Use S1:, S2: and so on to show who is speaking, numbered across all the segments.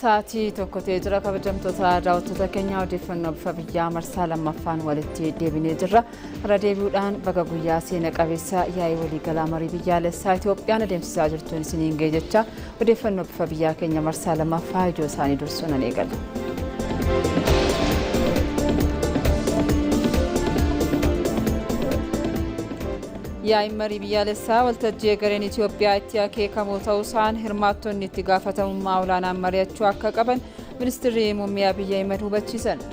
S1: Sa'aatii tokko ta'ee jira kabajamtoota daawwattoota keenyaa odeeffannoo bifa biyyaa marsaa lammaffaan walitti deebinee jirra. Irra deebi'uudhaan baga guyyaa seena qabeessa yaa'ii waliigalaa marii biyyaalessaa Itoophiyaan adeemsisaa jirtuun isiniin ga'e jecha odeeffannoo bifa biyyaa keenya marsaa lammaffaa ijoo isaanii dursuun nan eegala. Yaa'iin marii biyyaalessaa waltajjii egereen Itoophiyaa itti akeekamu ta'uusaan hirmaattonni itti gaafatamummaa olaanaan mari'achuu akka qaban ministeerri muummee Abiyyi Ahimad hubachiisan.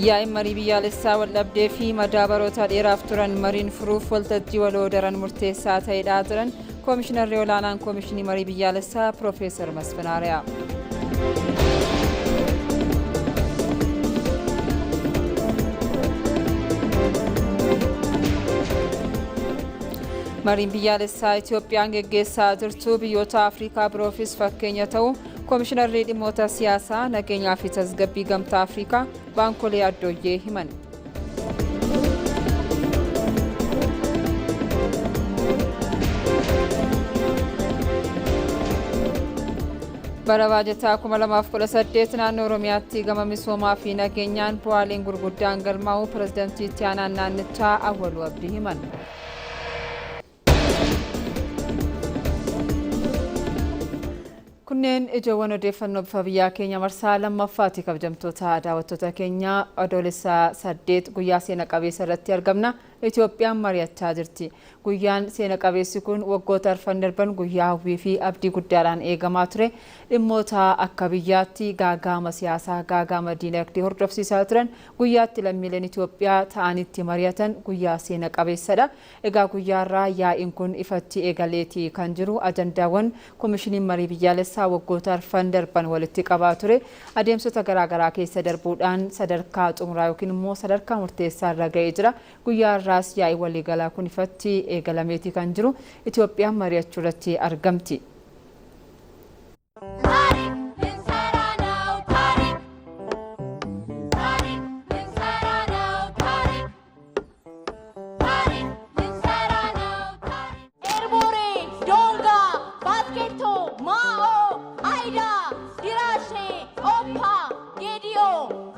S1: Yaa'iin marii biyyaalessaa waldhabdee fi madaa baroota dheeraaf turan mariin furuuf waltajjii waloo daran murteessaa ta'edha jiran Koomishinarri olaanaan Koomishinii Marii Biyyaalessaa Piroofeesar Masfin Aariyaa. Mariin biyyaalessaa Itoophiyaan geggeessaa jirtu biyyoota Afrikaa biroofis fakkeenya ta'u Koomishinarri dhimmoota siyaasaa nageenyaa fi tasgabbii gamtaa Afrikaa Baankolee Addooyyee himan. Bara baajataa 2018 naannoo Oromiyaatti gama misoomaa fi nageenyaan bu'aaleen gurguddaan galmaa'uu pirezidantii itti aanaan naannichaa Awwaluu Abdii himan. Kunneen ijoowwan odeeffannoo bifa biyyaa keenya marsaa lammaffaati kabajamtoota daawwattoota keenya adoolessa 8 guyyaa seena qabeessa irratti argamna. Itoophiyaan mari'achaa jirti. Guyyaan seena qabeessi kun waggoota arfan darban guyyaa hawwii fi abdii guddaadhaan eegamaa ture. Dhimmoota akka biyyaatti gaaga'ama siyaasaa, gaaga'ama diinagdee hordofsiisaa turan guyyaatti lammiileen Itoophiyaa ta'anitti mari'atan guyyaa seena qabeessadha. Egaa guyyaarraa yaa'iin kun ifatti eegaleeti kan jiru ajandaawwan Komishiniin Marii Biyyaalessaa waggoota arfan darban walitti qabaa ture adeemsota garaagaraa keessa darbuudhaan sadarkaa xumuraa yookiin immoo sadarkaa murteessaa irra ga'ee jira. Guyyaa har'aas yaa'iin waliigalaa kun ifatti eegalameeti kan jiru. Itoophiyaan mari'achuu irratti argamti.
S2: ታሪክ ልንሰራ ነው ታሪክ ታሪክ ልንሰራ ነው ታሪክ ታሪክ ልንሰራ ነው ታሪክ ኤርቦሬ ዶንጋ ባስኬቶ ማኦ አይዳ ዲራሼ ኦፓ ጌዲዮ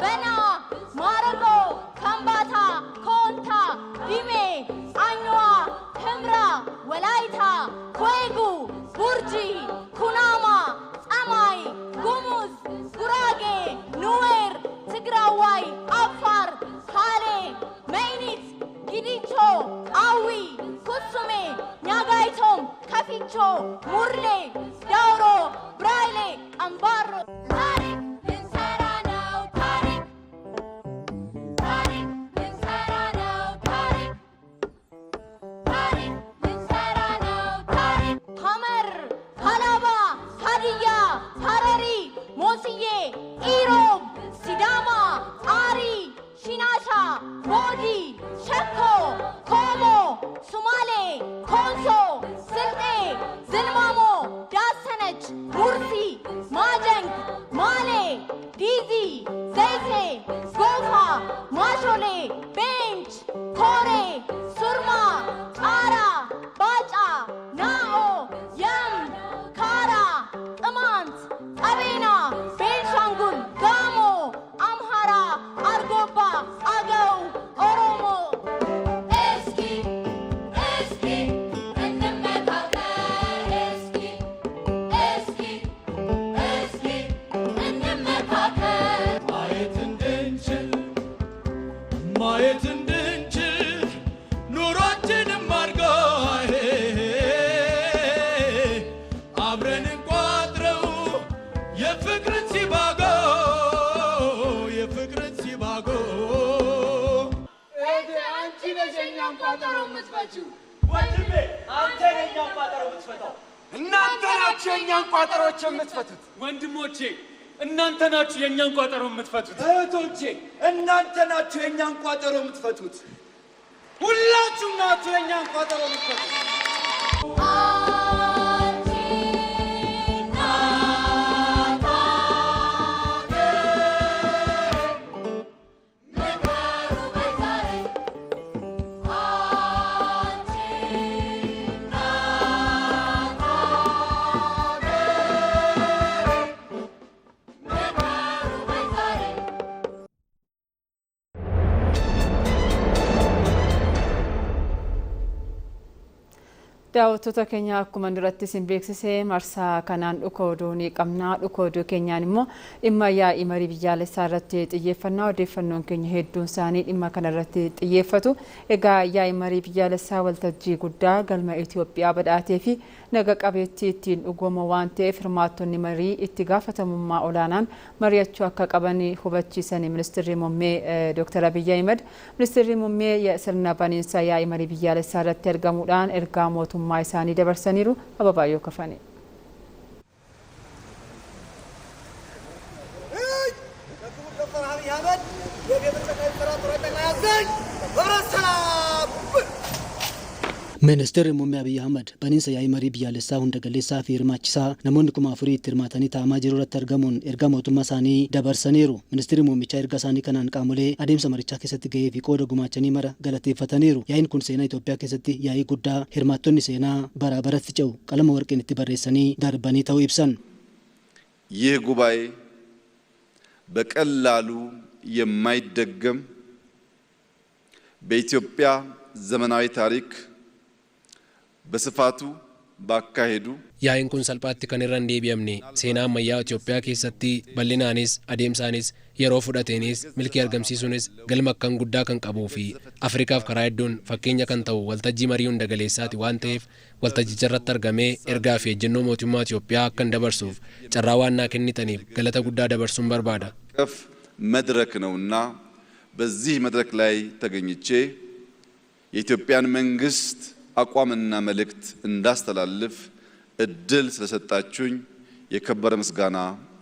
S2: በና ማረቆ ከምባታ ኮንታ ዲሜ አኝዋ ህምራ ወላይታ ኮይጉ ቡርጂ ኩናማ ጸማይ ጉሙዝ ጉራጌ ኑዌር ትግራዋይ አፋር ካሌ መይኒት ጊዲቾ አዊ ኩሱሜ ኛጋይቶም ከፊቾ ሙርሌ ዳውሮ ብራይሌ አምባሮ ታሪክ ልንሰራ ነው ታሪክ ታሪክ ልንሰራ ነው ታሪክ ታሪክ ልንሰራ ነው ታሪክ ሐመር ሀላባ ሀዲያ ሀረሪ ሞስዬ ኢሮብ ሲዳማ አሪ ሺናሻ ቦዲ ሸኮ ኮሞ ሱማሌ ኮንሶ ስልጤ ዝልማሞ ዳሰነች ሙርሲ ማጀንግ ማሌ ዲዚ ዘይሴ ጎፋ ማሾሌ ቤንች ኮሬ ሱርማ ጫራ ባጫ ናኦ የም ካራ ቅማንት ቀቤና ቤንሻንጉል ጋሞ አምሃራ አርጎባ አገው ኦሮሞ እስኪ እስኪ እንመካከር እስኪ እስኪ እስኪ እንመካከር
S3: ማየት እንድንችል ማየት እንድንችል ኑሯችንም አድርጎ አብረን እንቋጥረው የፍቅርን ሲባጎ የፍቅርን ሲባጎ
S4: እህቴ አንቺ ነሽ የእኛን ቋጠሮ የምትፈቺው።
S5: ወንድሜ አንተ ነህ የእኛን ቋጠሮ የምትፈታው።
S6: እናንተ ናችሁ የእኛን ቋጠሮች የምትፈቱት።
S7: ወንድሞቼ እናንተ ናችሁ የእኛን ቋጠሮ የምትፈቱት።
S5: እህቶቼ እናንተ ናችሁ የእኛን ቋጠሮ የምትፈቱት። ሁላችሁም ናችሁ የእኛን ቋጠሮ የምትፈቱት።
S2: አንቺ እናት አገር ምከሩ በዛሬ
S1: Daawwattoota keenya, akkuma duratti isin beeksise, marsaa kanaan dhuka oduu ni qabna. Dhuka oduu keenyaan immoo dhimma yaa'ii marii biyyaalessaa irratti xiyyeeffannaa. Odeeffannoon keenya hedduun isaanii dhimma kana irratti xiyyeeffatu. Egaa yaa'ii marii biyyaalessaa waltajjii guddaa galma Itoophiyaa badhaatee fi naga qabeettii ittiin dhugooma waan ta'eef, hirmaattonni marii itti gaafatamummaa olaanaan mari'achuu akka qaban hubachiisan ministeerri muummee Dr. Abiyyi Ahimad. Ministeerri muummee sirna baniinsa yaa'ii marii biyyaalessaa irratti argamuudhaan ergaa mootummaa isaanii dabarsaniiru. Ababaayyoo Kafane.
S5: ለክቡር ዶክተር አብይ አህመድ የፌዴራል ጠቅላይ ጠቅላይ አዛዥ ህብረት ሰላም።
S8: Ministeerri Muummee Abiyyi Ahmad baniinsa yaa'ii marii biyyaalessaa hunda galeessaa fi hirmaachisaa namoonni 4000 itti hirmaatanii taa'amaa jiru irratti argamuun ergaa mootummaa isaanii dabarsaniiru. Ministeerri muummichaa ergaa isaanii kanaan qaamolee adeemsa marichaa keessatti gahee fi qooda gumaachanii mara galateeffataniiru. Yaa'iin kun seenaa Itoophiyaa keessatti yaa'ii guddaa hirmaattonni seenaa baraa baratti ce'u qalama warqeen itti barreessanii darbanii ta'uu ibsan.
S9: ይህ ጉባኤ በቀላሉ የማይደገም፣ በኢትዮጵያ ዘመናዊ ታሪክ በስፋቱ፣ ባካሄዱ
S10: Yaa'iin kun salphaatti kan irra hin deebi'amne, seenaa ammayyaa Itoophiyaa keessatti bal'inaanis, adeemsaanis, yeroo fudhateenis, milkii argamsiisuunis galma akkan guddaa kan qabuu fi Afrikaaf karaa hedduun fakkeenya kan ta'u waltajjii marii hunda galeessaati waan ta'eef, waltajjicha irratti argamee ergaa fi ejjennoo mootummaa Itoophiyaa akkan dabarsuuf carraa waan naa kennitaniif galata guddaa dabarsuun barbaada.
S9: አቀፍ መድረክ ነውና በዚህ መድረክ ላይ ተገኝቼ የኢትዮጵያን መንግስት አቋምና መልእክት እንዳስተላልፍ እድል ስለሰጣችሁኝ የከበረ ምስጋና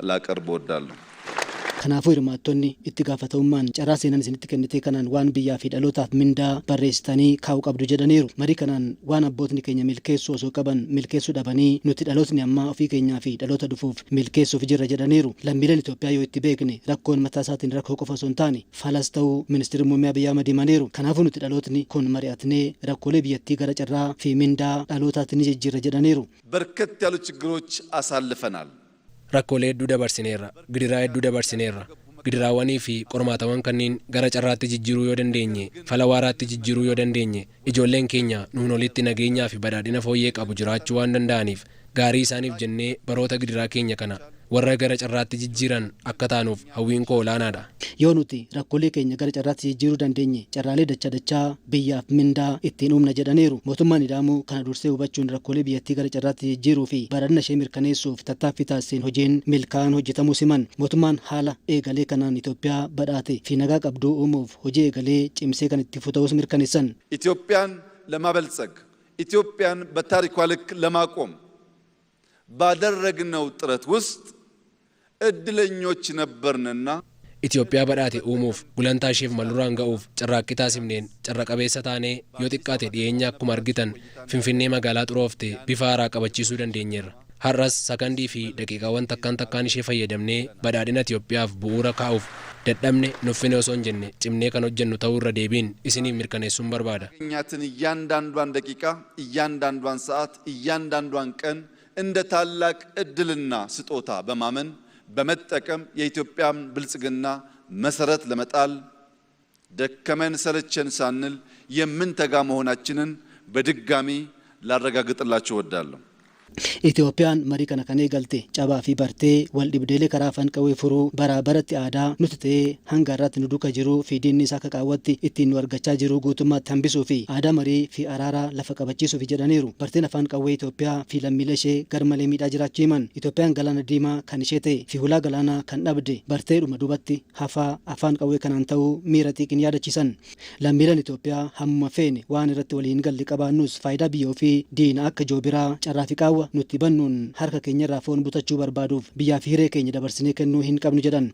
S9: ላቀርብ እወዳለሁ።
S8: Kanaafuu hirmaattonni itti gaafatamummaan carraa seenan isinitti kennitee kanaan waan biyyaa fi dhalootaaf mindaa barreessitanii kaa'uu qabdu jedhaniiru. Marii kanaan waan abbootni keenya milkeessuu osoo qaban milkeessuu dhabanii, nuti dhalootni ammaa ofii keenyaa fi dhaloota dhufuuf milkeessuuf jirra jedhaniiru. Lammiileen Itoophiyaa yoo itti beekne rakkoon mataa isaatiin rakkoo qofa osoo hin taane falas ta'uu ministeerri muummee Abiyyi Ahmad himaniiru. Kanaafuu nuti dhalootni kun mari'atnee rakkoolee biyyattii gara carraa fi mindaa dhalootaatti ni jijjiirra jedhaniiru.
S9: በርከት ያሉ ችግሮች አሳልፈናል።
S10: Rakkoolee hedduu dabarsineerra, gidiraa hedduu dabarsineerra. Gidiraawwanii fi qormaatawwan kanneen gara carraatti jijjiiruu yoo dandeenye, fala waaraatti jijjiiruu yoo dandeenye, ijoolleen keenya nuun olitti nageenyaa fi badhaadhina fooyyee qabu jiraachuu waan danda'aniif, gaarii isaaniif jennee baroota gidiraa keenya kana warra gara carraatti jijjiiran akka taanuuf hawwiin koo olaanaadha.
S8: Yoo nuti rakkoolee keenya gara carraatti jijjiiruu dandeenye, carraalee dacha dachaa biyyaaf mindaa ittiin uumna jedhaniiru. Mootummaan Ida'amuu kana dursee hubachuun rakkoolee biyyattii gara carraatti jijjiiruu fi badhaadhina ishee mirkaneessuuf tattaaffii taasiseen hojiin milkaa'aan hojjetamuu siman. Mootummaan haala eegalee kanaan Itoophiyaa badhaate fi nagaa qabduu uumuuf hojii eegalee cimsee kan itti fufu ta'us mirkaneessan.
S9: ኢትዮጵያን ለማበልጸግ፣ ኢትዮጵያን በታሪኳ ልክ ለማቆም ባደረግነው ጥረት ውስጥ እድለኞች ነበርንና
S10: Itoophiyaa badhaate uumuuf, gulantaa isheef malurraan ga'uuf carraaqqii taasifneen carra qabeessa taanee, yoo xiqqaate dhiyeenya akkuma argitan Finfinnee magaalaa xuroofte bifa haaraa qabachiisuu dandeenyeerra. Har'as sakandii fi daqiiqaawwan takkaan takkaan ishee fayyadamnee badhaadhina Itoophiyaaf bu'uura kaa'uuf dadhabne nuffine osoo hin jenne cimnee kan hojjennu ta'uu irra deebiin isiniif mirkaneessuun barbaada.
S9: ያገኛትን እያንዳንዷን ደቂቃ፣ እያንዳንዷን ሰዓት፣ እያንዳንዷን ቀን እንደ ታላቅ እድልና ስጦታ በማመን በመጠቀም የኢትዮጵያን ብልጽግና መሰረት ለመጣል ደከመን ሰለቸን ሳንል የምንተጋ መሆናችንን በድጋሚ ላረጋግጥላችሁ እወዳለሁ።
S8: Itoophiyaan marii kana kan eegalte cabaa fi bartee wal dhibdeelee karaa afaan qawwee furuu baraa baratti aadaa nuti ta'ee hanga irratti nu duuka jiruu fi diinni isaa akka qaawwatti ittiin nu argachaa jiru guutummaatti hambisuu fi aadaa marii fi araaraa lafa qabachiisuuf jedhaniiru. Barteen afaan qawwee Itoophiyaa fi lammiilee ishee garmalee miidhaa jiraachuu himan. Itoophiyaan galaana diimaa kan ishee ta'e fi hulaa galaanaa kan dhabde barteedhuma duubatti hafaa afaan qawwee kanaan ta'uu miira xiiqin yaadachiisan. Lammiileen Itoophiyaa hammuma feene waan irratti waliin galle qabaannus, faayidaa biyya ofii diina akka joobiraa carraa fi qaawwa nutti bannuun harka keenyarraa foon butachuu barbaaduuf biyyaa fi hiree keenya dabarsinee kennuu hin qabnu jedhan.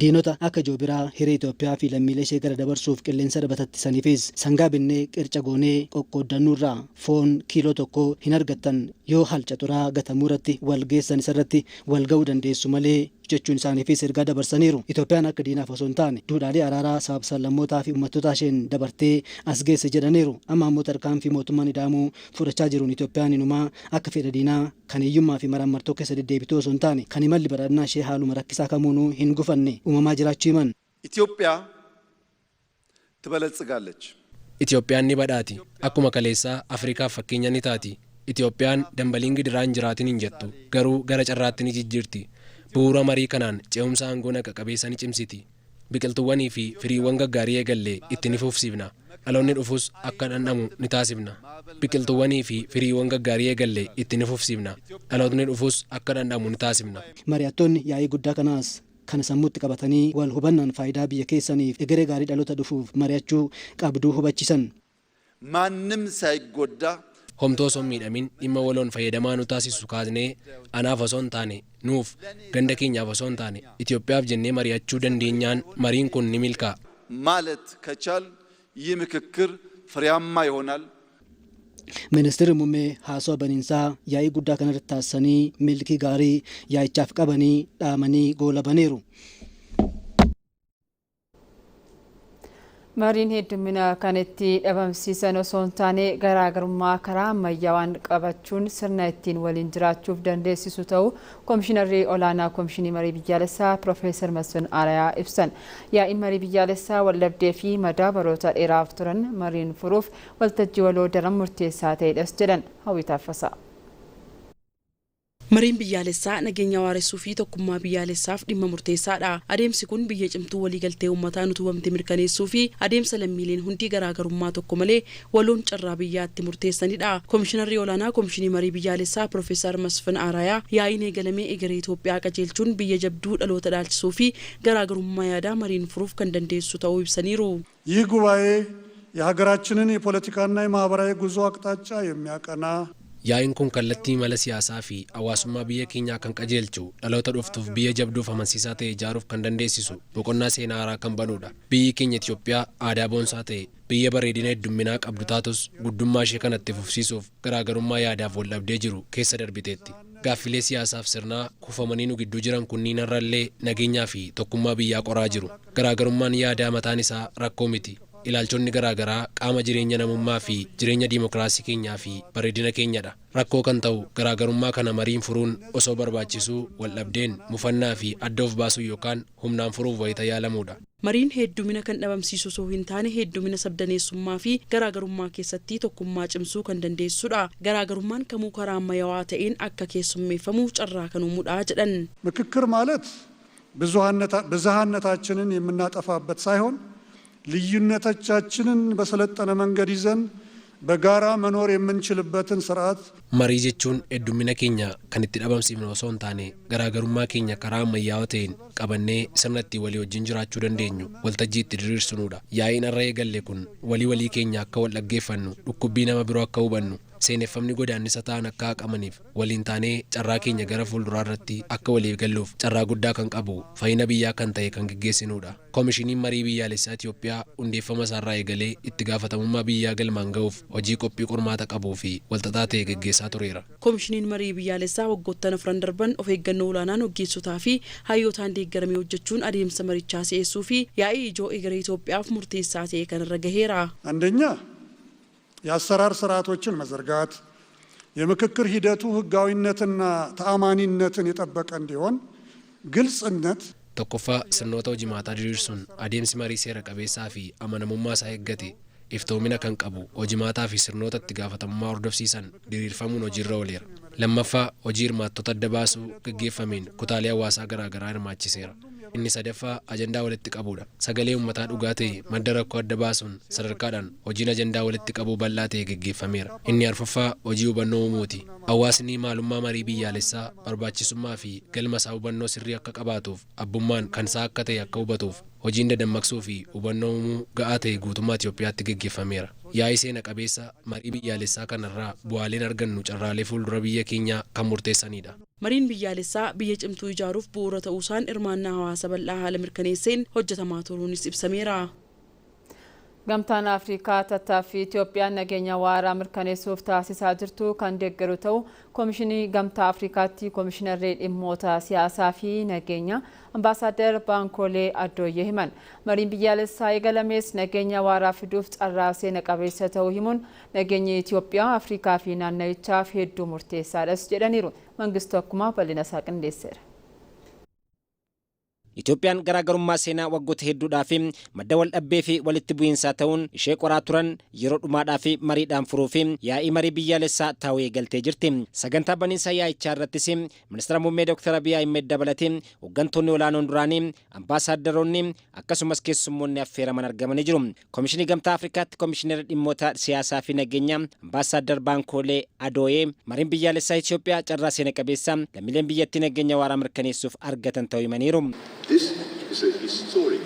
S8: Diinota akka joobiraa hiree Itoophiyaa fi lammiilee ishee gara dabarsuuf qilleensa dhabatattisaniifis, sangaa binnee qirca goonee qoqqooddannuurraa foon kiiloo 1 hin argattan, yoo halca xuraa gatamuu irratti wal geessan isarratti wal ga'uu dandeessu malee jechuun isaaniifis ergaa dabarsaniiru. Itoophiyaan akka diinaaf osoo hin taane duudhaalee araaraa sabab sablammootaa fi uummattoota isheen dabartee as geesse jedhaniiru. Amma ammoo tarkaanfii mootummaan Ida'amuu fudhachaa jiruun Itoophiyaan inumaa akka fedha diinaa kan hiyyummaa fi maraamartoo keessa deddeebituu osoo hin taane kan imalli badhaadhinaa ishee haaluma rakkisaa kamuunuu hin gufanne uumamaa jiraachuu himan.
S9: ኢትዮጵያ ትበለጽጋለች።
S10: Itoophiyaan ni badhaati. Akkuma kaleessaa Afrikaaf fakkeenya ni taati. Itoophiyaan dambaliin gidiraa hin jiraatin hin jettu. Garuu gara carraatti ni jijjiirti. Bu'uura marii kanaan ce'umsa aangoo naga qabeessa ni cimsiti. Biqiltuuwwanii fi firiiwwan gaggaarii eegallee itti ni fufsiifna. Dhaloonni dhufus akka dhandhamu ni taasifna. Biqiltuuwwanii fi firiiwwan gaggaarii eegallee itti ni fufsiifna. Dhaloonni dhufus akka dhandhamu ni taasifna.
S8: Mari'attoonni yaa'ii guddaa kanaas kana sammuutti qabatanii wal hubannaan faayidaa biyya keessaniif egeree gaarii dhaloota dhufuuf mari'achuu qabduu hubachiisan.
S9: ማንም ሳይጎዳ
S10: Homtuu osoo hin miidhamin dhimma waloon fayyadamaa nu taasisu kaasnee anaaf osoo hin taane nuuf ganda keenyaaf osoo hin taane Itoophiyaaf jennee mari'achuu dandeenyaan mariin kun ni milkaa'a.
S9: ማለት ከቻል ይህ ምክክር ፍሬያማ ይሆናል።
S8: Ministeerri muummee haasawaa baniinsaa yaa'ii guddaa kanarratti taasisanii milkii gaarii yaa'ichaaf qabanii dhaamanii goolabaniiru.
S1: Mariin heddumina kan itti dhabamsiisan osoo hin taane garaagarummaa karaa ammayyaawaan qabachuun sirna ittiin waliin jiraachuuf dandeessisu ta'uu Komishinarri olaanaa Komishinii Marii Biyyaalessaa Piroofeesar Masfin Arayaa ibsan. Yaa'iin marii biyyaalessaa waldhabdee fi madaa baroota dheeraaf turan mariin furuuf waltajjii waloo daran murteessaa ta'edhas jedhan. Hawwii Taaffasaa.
S11: Mariin biyyaalessaa nageenya waaressuu fi tokkummaa biyyaalessaaf dhimma murteessaadha. Adeemsi kun biyya cimtuu waliigaltee uummataan utubamte mirkaneessuu fi adeemsa lammiileen hundi garaagarummaa tokko malee waloon carraa biyyaatti murteessanidha. Komishinarri olaanaa Komishinii Marii Biyyaalessaa Piroofeesar Masfin Arayaa yaa'iin eegalamee egeree Itoophiyaa qajeelchuun biyya jabduu dhaloota dhaalchisuu fi garaagarummaa yaadaa mariin furuuf kan dandeessu ta'uu ibsaniiru.
S12: ይህ ጉባኤ የሀገራችንን የፖለቲካና የማህበራዊ ጉዞ አቅጣጫ የሚያቀና
S10: Yaa'iin kun kallattii mala siyaasaa fi hawaasummaa biyya keenyaa kan qajeelchu dhaloota dhuftuuf biyya jabduuf amansiisaa ta'e ijaaruuf kan dandeessisu boqonnaa seenaa haaraa kan banudha. Biyyi keenya Itoophiyaa aadaa boonsaa ta'e biyya bareedina heddumminaa qabdu taatus guddummaa ishee kanatti fufsiisuuf garaagarummaa yaadaaf wal dhabdee jiru keessa darbiteetti. Gaaffilee siyaasaaf sirnaa kuufamanii nu gidduu jiran kunniin har'allee nageenyaa fi tokkummaa biyyaa qoraa jiru. Garaagarummaan yaadaa mataan isaa rakkoo miti. Ilaalchonni garaagaraa qaama jireenya namummaa fi jireenya diimokiraasii keenyaa fi bareedina keenyadha. Rakkoo kan ta'u garaagarummaa kana mariin furuun osoo barbaachisuu wal dhabdeen mufannaa fi adda of baasuu yookaan humnaan furuuf wayita yaalamuudha.
S11: Mariin heddumina kan dhabamsiisu osoo hin taane heddumina sabdaneessummaa fi garaagarummaa keessatti tokkummaa cimsuu kan dandeessudha. Garaagarummaan kamuu karaa ammayyaawaa ta'een akka keessummeeffamu carraa kan uumuudha jedhan.
S12: ምክክር ማለት ብዝሃነታችንን የምናጠፋበት ሳይሆን ልዩነቶቻችንን በሰለጠነ መንገድ ይዘን በጋራ መኖር የምንችልበትን ስርዓት
S10: Marii jechuun heddummina keenya kan itti dhabamsiifnu osoo hin taane garaagarummaa keenya karaa ammayyaawaa ta'een qabannee sirna itti walii wajjin jiraachuu dandeenyu waltajjii itti diriirsinuudha. Yaa'iin har'a eegalle kun walii walii keenya akka wal dhaggeeffannu, dhukkubbii nama biroo akka hubannu, seeneffamni godaannisa ta'an akka haqamaniif waliin taanee carraa keenya gara fuulduraa irratti akka waliif galluuf carraa guddaa kan qabu fayyina biyyaa kan ta'e kan geggeessinuudha. Koomishiniin marii biyyaalessaa Itoophiyaa hundeeffama isaarraa eegalee itti gaafatamummaa biyyaa galmaan ga'uuf hojii qophii qormaata qabuu fi walxaxaa ta'e geggeessaa tureera.
S11: Koomishiniin marii biyyaalessaa waggoottan afran darban of eeggannoo olaanaan ogeessotaa fi hayyootaan deeggaramee hojjechuun adeemsa marichaa si'eessuu fi yaa'ii ijoo egeree Itoophiyaaf murteessaa ta'e kanarra gaheera.
S12: አንደኛ የአሰራር ስርዓቶችን መዘርጋት፣ የምክክር ሂደቱ ህጋዊነትና ተአማኒነትን የጠበቀ እንዲሆን ግልጽነት
S10: Tokkoffaa, sirnoota hojimaataa diriirsuun adeemsi marii seera qabeessaa fi amanamummaa isaa eeggate iftoomina kan qabu hojimaataa fi sirnoota itti gaafatamummaa hordofsiisan diriirfamuun hojiirra ooleera. Lammaffaa, hojii hirmaattota adda baasuu gaggeeffameen kutaalee hawaasaa garaagaraa hirmaachiseera. Inni sadaffaa ajandaa walitti qabuudha. Sagalee uummataa dhugaa ta'e madda rakkoo adda baasuun sadarkaadhaan hojiin ajandaa walitti qabuu bal'aa ta'e gaggeeffameera. Inni arfaffaa hojii hubannoo uumuuti. Hawaasni maalummaa marii biyyaalessaa barbaachisummaa fi galma isaa hubannoo sirrii akka qabaatuuf abbummaan kan isaa akka ta'e akka hubatuuf hojiin dadammaqsuu fi hubannoo uumuu ga'aa ta'e guutummaa Itoophiyaatti gaggeeffameera. Yaa'ii seena qabeessa marii biyyaalessaa kanarraa bu'aaleen argannu carraalee fuuldura biyya keenyaa kan murteessanidha.
S11: Mariin biyyaalessaa biyya cimtuu ijaaruuf bu'uura ta'uusaan hirmaannaa hawaasa bal'aa haala mirkaneesseen hojjetamaa turuunis ibsameera.
S1: Gamtaan Afrikaa tattaaffii Itoophiyaan nageenya waaraa mirkaneessuuf taasisaa jirtu kan deeggaru ta'u Koomishinii Gamtaa Afrikaatti Koomishinarri dhimmoota siyaasaa fi nageenya Ambaasaadder Baankolee Addooyyee himan. Mariin biyyaalessaa eegalames nageenya waaraa fiduuf carraa seena qabeessa ta'uu himuun nageenyi Itoophiyaa Afrikaa fi naannawichaaf hedduu murteessaadhas jedhaniiru. Mangistuu akkuma bal'ina isaa qindeesseera.
S13: Itoophiyaan garaagarummaa seenaa waggoota hedduudhaa fi madda wal dhabbee fi walitti bu'iinsaa ta'uun ishee qoraa turan yeroo dhumaadhaa fi mariidhaan furuu fi yaa'ii marii biyyaalessaa taa'uu eegaltee jirti. Sagantaa baniinsa yaa'ichaa irrattis ministeera muummee Dr. Abiy Ahmed dabalatee hooggantoonni olaanoon duraanii, ambaasaadarroonni akkasumas keessummoonni affeeraman argamanii jiru. Komishinii Gamtaa Afrikaatti komishinera dhimmoota siyaasaa fi nageenyaa ambaasaaddar Baankoolee Adooyee mariin biyyaalessaa Itoophiyaa carraa seena qabeessa lammiileen biyyattii nageenya waaraa mirkaneessuuf argatan ta'uu himaniiru.
S14: This is a historic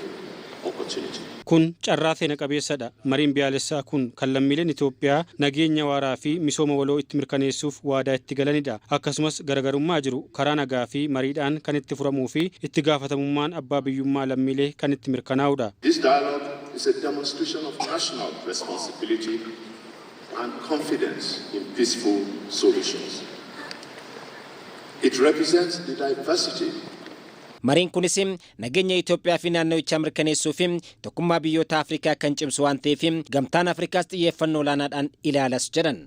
S14: opportunity.
S15: Kun carraa seena qabeessadha. Mariin biyyaalessaa kun kan lammiileen Itoophiyaa nageenya waaraa fi misooma waloo itti mirkaneessuuf waadaa itti galanidha. Akkasumas garaagarummaa jiru karaa nagaa fi mariidhaan kan itti furamuu fi itti gaafatamummaan abbaa biyyummaa lammiilee kan itti mirkanaa'udha.
S14: This dialogue is a demonstration of national responsibility and confidence in peaceful solutions. It represents the diversity.
S13: Mariin kunis nageenya Itoophiyaa fi naannawichaa mirkaneessuu fi tokkummaa biyyoota Afrikaa kan cimsu waan ta'eef gamtaan Afrikaas xiyyeeffannoo olaanaadhaan ilaalas jedhan.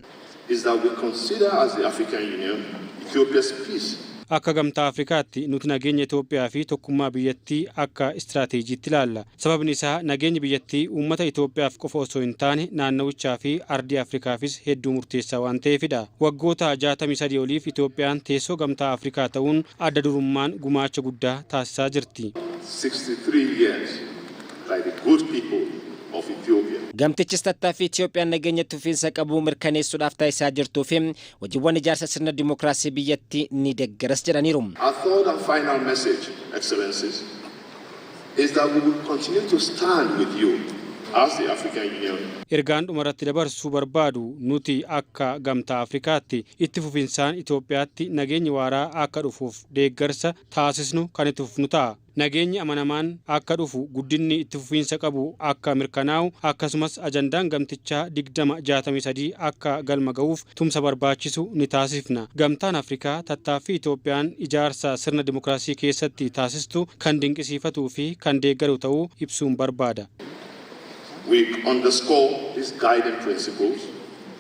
S14: Is that we consider as the African Union Ethiopia's peace.
S15: Akka gamtaa Afrikaatti nuti nageenya Itoophiyaa fi tokkummaa biyyattii akka istiraateejiitti ilaalla. Sababni isaa nageenyi biyyattii uummata Itoophiyaaf qofa osoo hin taane naannawichaa fi ardii Afrikaafis hedduu murteessaa waan ta'eefidha. Waggoota 63 oliif Itoophiyaan teessoo gamtaa Afrikaa ta'uun adda durummaan gumaacha guddaa taasisaa jirti.
S14: 63 years by the good people of Ethiopia.
S13: Gamtichis tattaaffii Itoophiyaan nageenya fufiinsa qabu mirkaneessuudhaaf taasisaa jirtuu fi hojiiwwan ijaarsa sirna dimookiraasii biyyattii ni deeggaras jedhaniiru.
S14: Our third and final message, Excellencies, is that we will continue to stand with you as the African Union.
S15: Ergaan dhumarratti dabarsuu barbaadu nuti akka gamtaa Afrikaatti itti fufinsaan Itoophiyaatti nageenyi waaraa akka dhufuuf deeggarsa taasisnu kan itti fufnu ta'a. Nageenyi amanamaan akka dhufu, guddinni itti fufiinsa qabu akka mirkanaa'u, akkasumas ajandaan gamtichaa 2063 akka galma ga'uuf tumsa barbaachisu ni taasifna. Gamtaan Afrikaa tattaaffii Itoophiyaan ijaarsa sirna dimookiraasii keessatti taasistu kan dinqisiifatuu fi kan deeggaru ta'uu ibsuun barbaada.
S14: We underscore these guiding principles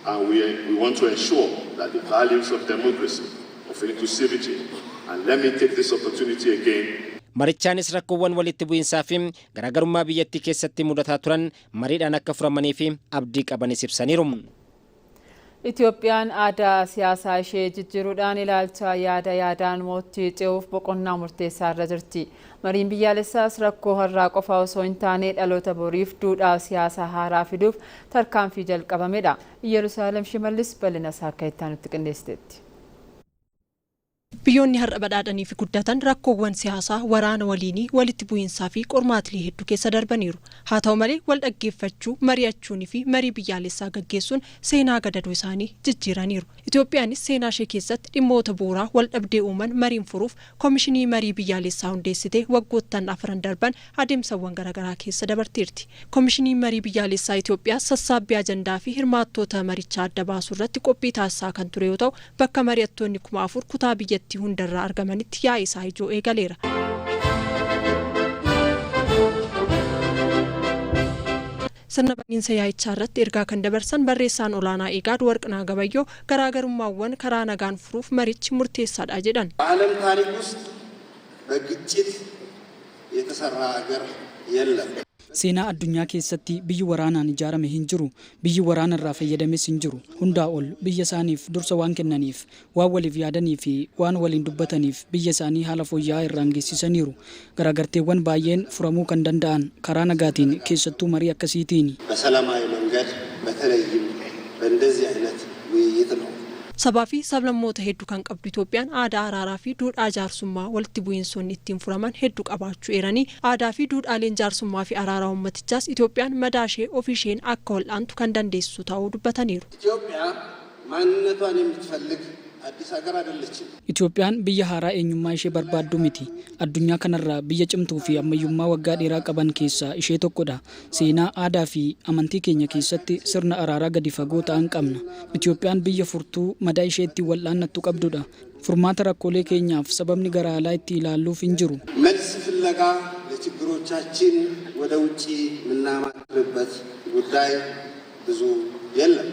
S14: and we want to ensure that the values of democracy, of inclusivity, and let me take this opportunity again.
S13: Marichaanis rakkoowwan walitti bu'iinsaa fi garaagarummaa biyyattii keessatti mudataa turan mariidhaan akka furamanii fi abdii qabanis ibsaniiru.
S1: Itoophiyaan aadaa siyaasaa ishee jijjiiruudhaan ilaalcha yaada yaadaan mootii ce'uuf boqonnaa murteessaa irra jirti. Mariin biyyaalessaas rakkoo har'aa qofa osoo hin taane dhaloota boriif duudhaa siyaasaa haaraa fiduuf tarkaanfii jalqabamedha. Iyyerusaalem Shimallis bal'ina isaa akka itti aanutti qindeessiteetti.
S16: Biyyoonni har'a badhaadhanii fi guddatan rakkoowwan siyaasaa, waraana waliinii, walitti bu'iinsaa fi qormaatilee hedduu keessa darbaniiru. Haa ta'u malee wal dhaggeeffachuu, mari'achuunii fi marii biyyaalessaa gaggeessuun seenaa gadadoo isaanii jijjiiraniiru. Itoophiyaanis seenaa ishee keessatti dhimmoota bu'uuraa wal dhabdee uuman mariin furuuf koomishinii marii biyyaalessaa hundeessitee waggoottan afran darban adeemsawwan garaagaraa keessa dabarteerti. Koomishinii marii biyyaalessaa Itoophiyaa sassaabbii ajandaa fi hirmaattoota marichaa adda baasuu irratti qophii taasisaa kan ture yoo ta'u, bakka mari'attoonni 4000 kutaa biyyattii hundarraa argamanitti yaa'ii isaa ijoo eegaleera. Sirna baniinsa yaa'ichaa irratti ergaa kan dabarsan barreessaan olaanaa Igaad Warqinaa Gabayyoo garaagarummaawwan karaa nagaan furuuf marichi murteessaadha jedhan.
S17: በዓለም ታሪክ ውስጥ በግጭት የተሰራ ሀገር የለም።
S18: Seenaa addunyaa keessatti biyyi waraanaan ijaarame hin jiru, biyyi waraana irraa fayyadames hin jiru. Hundaa ol biyya isaaniif dursa waan kennaniif, waan waliif yaadanii fi waan waliin dubbataniif biyya isaanii haala fooyya'aa irraan geessisaniiru. Garaagarteewwan baay'een furamuu kan danda'an karaa nagaatiin, keessattuu marii akkasiitiini.
S17: በሰላማዊ መንገድ በተለይም በእንደዚህ አይነት ውይይት ነው።
S16: Sabaa fi sablammoota hedduu kan qabdu Itoophiyaan aadaa araaraa fi duudhaa jaarsummaa walitti bu'iinsoonni ittiin furaman hedduu qabaachuu eeranii, aadaa fi duudhaaleen jaarsummaa fi araaraa uummatichaas Itoophiyaan madaa ishee ofii isheen akka wal'aantu kan dandeessisu ta'uu dubbataniiru.
S17: ኢትዮጵያ ማንነቷን የምትፈልግ አዲስ ሀገር አይደለችም።
S18: Itoophiyaan biyya haaraa eenyummaa ishee barbaaddu miti. Addunyaa kanarraa biyya cimtuu fi ammayyummaa waggaa dheeraa qaban keessaa ishee tokkodha. Seenaa, aadaa fi amantii keenya keessatti sirna araaraa gadi fagoo ta'an qabna. Itoophiyaan biyya furtuu madaa ishee ittiin wal'aannattu qabdudha. Furmaata rakkoolee keenyaaf sababni gara alaa itti ilaalluuf hin jiru.
S17: መልስ ፍለጋ ለችግሮቻችን ወደ ውጪ የምናማትርበት ጉዳይ ብዙ የለም።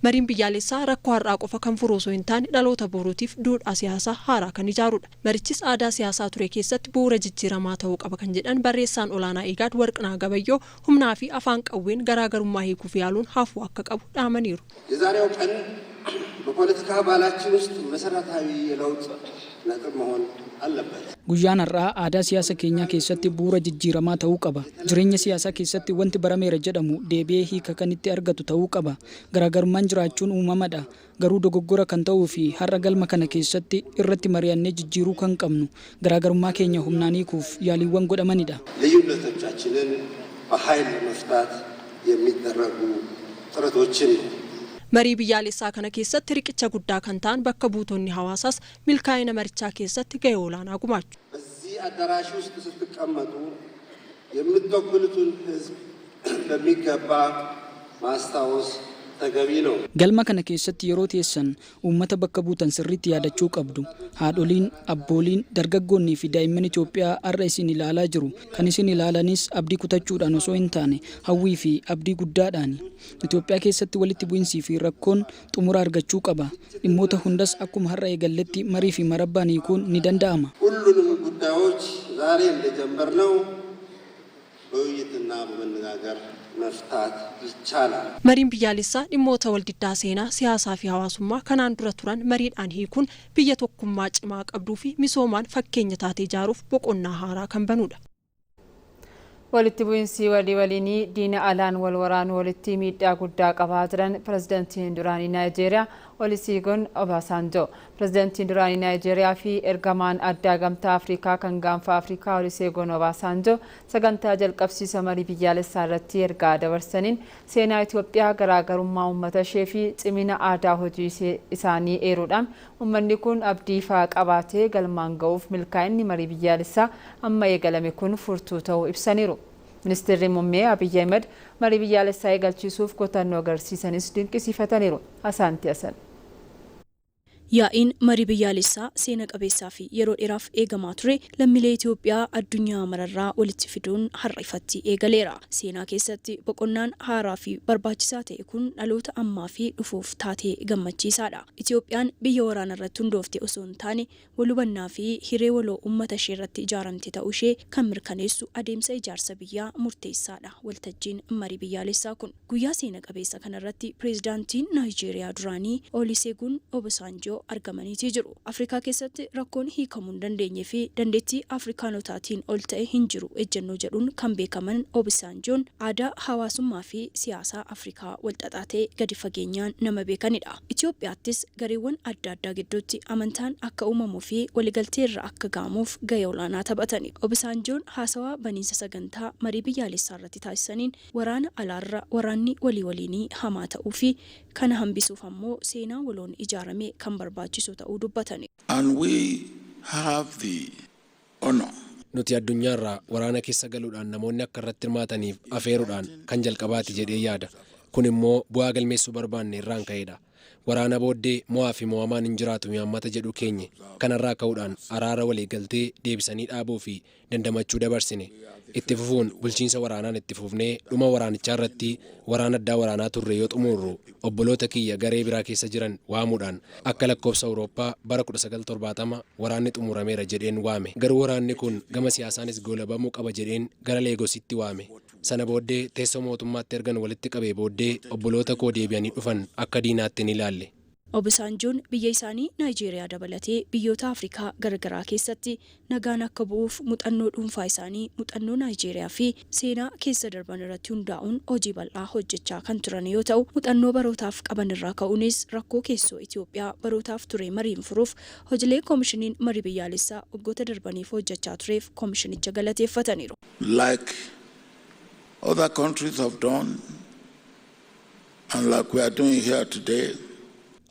S16: Mariin biyyaalessaa rakkoo har'aa qofa kan furu osoo hin taane dhaloota boruutiif duudhaa siyaasaa haaraa kan ijaarudha. Marichis aadaa siyaasaa ture keessatti bu'uura jijjiiramaa ta'uu qaba kan jedhan barreessaan olaanaa IGAD Warqinaa Gabayyoo humnaa fi afaan qawween garaagarummaa hiikuuf yaaluun hafuu akka qabu dhaamaniiru.
S17: የዛሬው ቀን በፖለቲካ ባህላችን ውስጥ መሰረታዊ የለውጥ ነጥብ መሆን አለበት።
S18: Guyyaan har'aa aadaa siyaasa keenyaa keessatti bu'uura jijjiiramaa ta'uu qaba. Jireenya siyaasaa keessatti wanti barameera jedhamu deebi'ee hiika kan itti argatu ta'uu qaba. Garaagarummaan jiraachuun uumamadha. Garuu dogoggora kan ta'uu fi har'a galma kana keessatti irratti mari'annee jijjiiruu kan qabnu garaagarummaa keenya humnaan hiikuuf yaaliiwwan godhamanidha.
S17: ልዩነቶቻችንን በኃይል ለመፍታት የሚደረጉ ጥረቶችን ነው።
S16: Marii biyyaalessaa kana keessatti riqicha guddaa kan ta'an bakka buutonni hawaasaas milkaa'ina marichaa keessatti gahee olaanaa gumaachu.
S17: በዚህ አዳራሽ ውስጥ ስትቀመጡ የምትወክሉትን ሕዝብ በሚገባ ማስታወስ ተገቢ ነው።
S18: Galma kana keessatti yeroo teessan uummata bakka buutan sirriitti yaadachuu qabdu. Haadholiin, abbooliin, dargaggoonnii fi daa'imman Itoophiyaa har'a isin ilaalaa jiru. Kan isin ilaalanis abdii kutachuudhaan osoo hin taane hawwii fi abdii guddaadhaani. Itoophiyaa keessatti walitti bu'iinsii fi rakkoon xumura argachuu qaba. Dhimmoota hundas akkuma har'a eegalletti marii fi marabbaan hiikuun ni danda'ama.
S17: ሁሉንም ጉዳዮች ዛሬ እንደጀመርነው በውይይትና በመነጋገር መፍታት ይቻላል።
S16: Mariin biyyaalessaa dhimmoota waldiddaa seenaa, siyaasaa fi hawaasummaa kanaan dura turan mariidhaan hiikuun biyya tokkummaa cimaa qabduu fi misoomaan fakkeenya taatee ijaaruuf boqonnaa haaraa kan banudha.
S1: Walitti bu'iinsi walii waliinii diina alaan wal waraanuu walitti miidhaa guddaa qabaa jiran pirezidantiin duraanii Naayijeeriyaa Olusegun Obasanjo. Pirezidantiin duraanii Naayijeeriyaa fi ergamaan addaa Gamtaa Afrikaa kan Gaanfa Afrikaa Olusegun Obasanjo sagantaa jalqabsiisa marii biyyaalessaa irratti ergaa dabarsaniin seenaa Itoophiyaa, garaagarummaa uummata ishee fi cimina aadaa hojii isaanii eeruudhaan uummanni kun abdii ifaa qabaatee galmaan ga'uuf milkaa'inni marii biyyaalessaa amma eegalame kun furtuu ta'uu ibsaniiru. Ministeerri muummee Abiyyi Ahimad marii biyyaalessaa eegalchiisuuf kutannoo agarsiisanis dinqisiifataniiru. Asaanti Hasan.
S19: Yaa'iin marii biyyaalessaa seena qabeessaa fi yeroo dheeraaf eegamaa ture lammiilee Itoophiyaa addunyaa mararraa walitti fiduun har'a ifatti eegaleera. Seenaa keessatti boqonnaan haaraa fi barbaachisaa ta'e kun dhaloota ammaa fi dhufuuf taatee gammachiisaadha. Itoophiyaan biyya waraana irratti hundoofte osoo hin taane wal hubannaa fi hiree waloo uummata ishee irratti ijaaramte ta'uu ishee kan mirkaneessu adeemsa ijaarsa biyyaa murteessaadha. Waltajjiin marii biyyaalessaa kun guyyaa seena qabeessa kanarratti pireezidaantiin Naayijeeriyaa duraanii Olusegun Obasanjoo argamaniitii jiru. Afrikaa keessatti rakkoon hiikamuu hin dandeenye fi dandeettii Afrikaanotaatiin ol ta'e hin jiru ejjennoo jedhuun kan beekaman Obasanjoon aadaa hawaasummaa fi siyaasaa Afrikaa walxaxaa ta'e gadi fageenyaan nama beekanidha. Itoophiyaattis gareewwan adda addaa gidduutti amantaan akka uumamuu fi waliigaltee irra akka ga'amuuf gahee olaanaa taphatani. Obasanjoon haasawaa baniinsa sagantaa marii biyyaalessaa irratti taasisaniin waraana alaarra waraanni walii waliinii hamaa ta'uu fi kana hambisuuf ammoo seenaa waloon ijaarame kan barbaachisu ta'uu dubbatani.
S20: And we have the honor
S10: Nuti addunyaarraa waraana keessa galuudhaan namoonni akka irratti hirmaataniif afeeruudhaan kan jalqabaati jedhee yaada. Kun immoo bu'aa galmeessuu barbaanne irraan ka'edha. Waraana booddee mo'aa fi mo'amaan hin jiraatu imaammata jedhu keenye. Kanarraa ka'uudhaan araara waliigaltee deebisanii dhaabuu fi dandamachuu dabarsine. Itti fufuun bulchiinsa waraanaan itti fufnee dhuma waraanichaa irratti waraana addaa waraanaa turre yoo xumurru obboloota kiyya garee biraa keessa jiran waamuudhaan akka lakkoofsa Awurooppaa bara 1970 waraanni xumurameera jedheen waame. Garuu waraanni kun gama siyaasaanis goolabamuu qaba jedheen gara Leegositti waame. Sana booddee teessoo mootummaatti ergan walitti qabee booddee obboloota koo deebi'anii dhufan akka diinaatti ni ilaalle.
S19: Obasanjoon biyya isaanii Naayijeeriyaa dabalatee biyyoota Afrikaa garagaraa keessatti nagaan akka bu'uuf muuxannoo dhuunfaa isaanii, muuxannoo Naayijeeriyaa fi seenaa keessa darban irratti hundaa'uun hojii bal'aa hojjechaa kan turan yoo ta'u, muuxannoo barootaaf qaban irraa ka'uunis rakkoo keessoo Itoophiyaa barootaaf ture mariin furuuf hojiilee koomishiniin marii biyyaalessaa waggoota darbaniif hojjechaa tureef koomishinicha galateeffataniiru.
S20: Like other countries have done and like we are doing here today.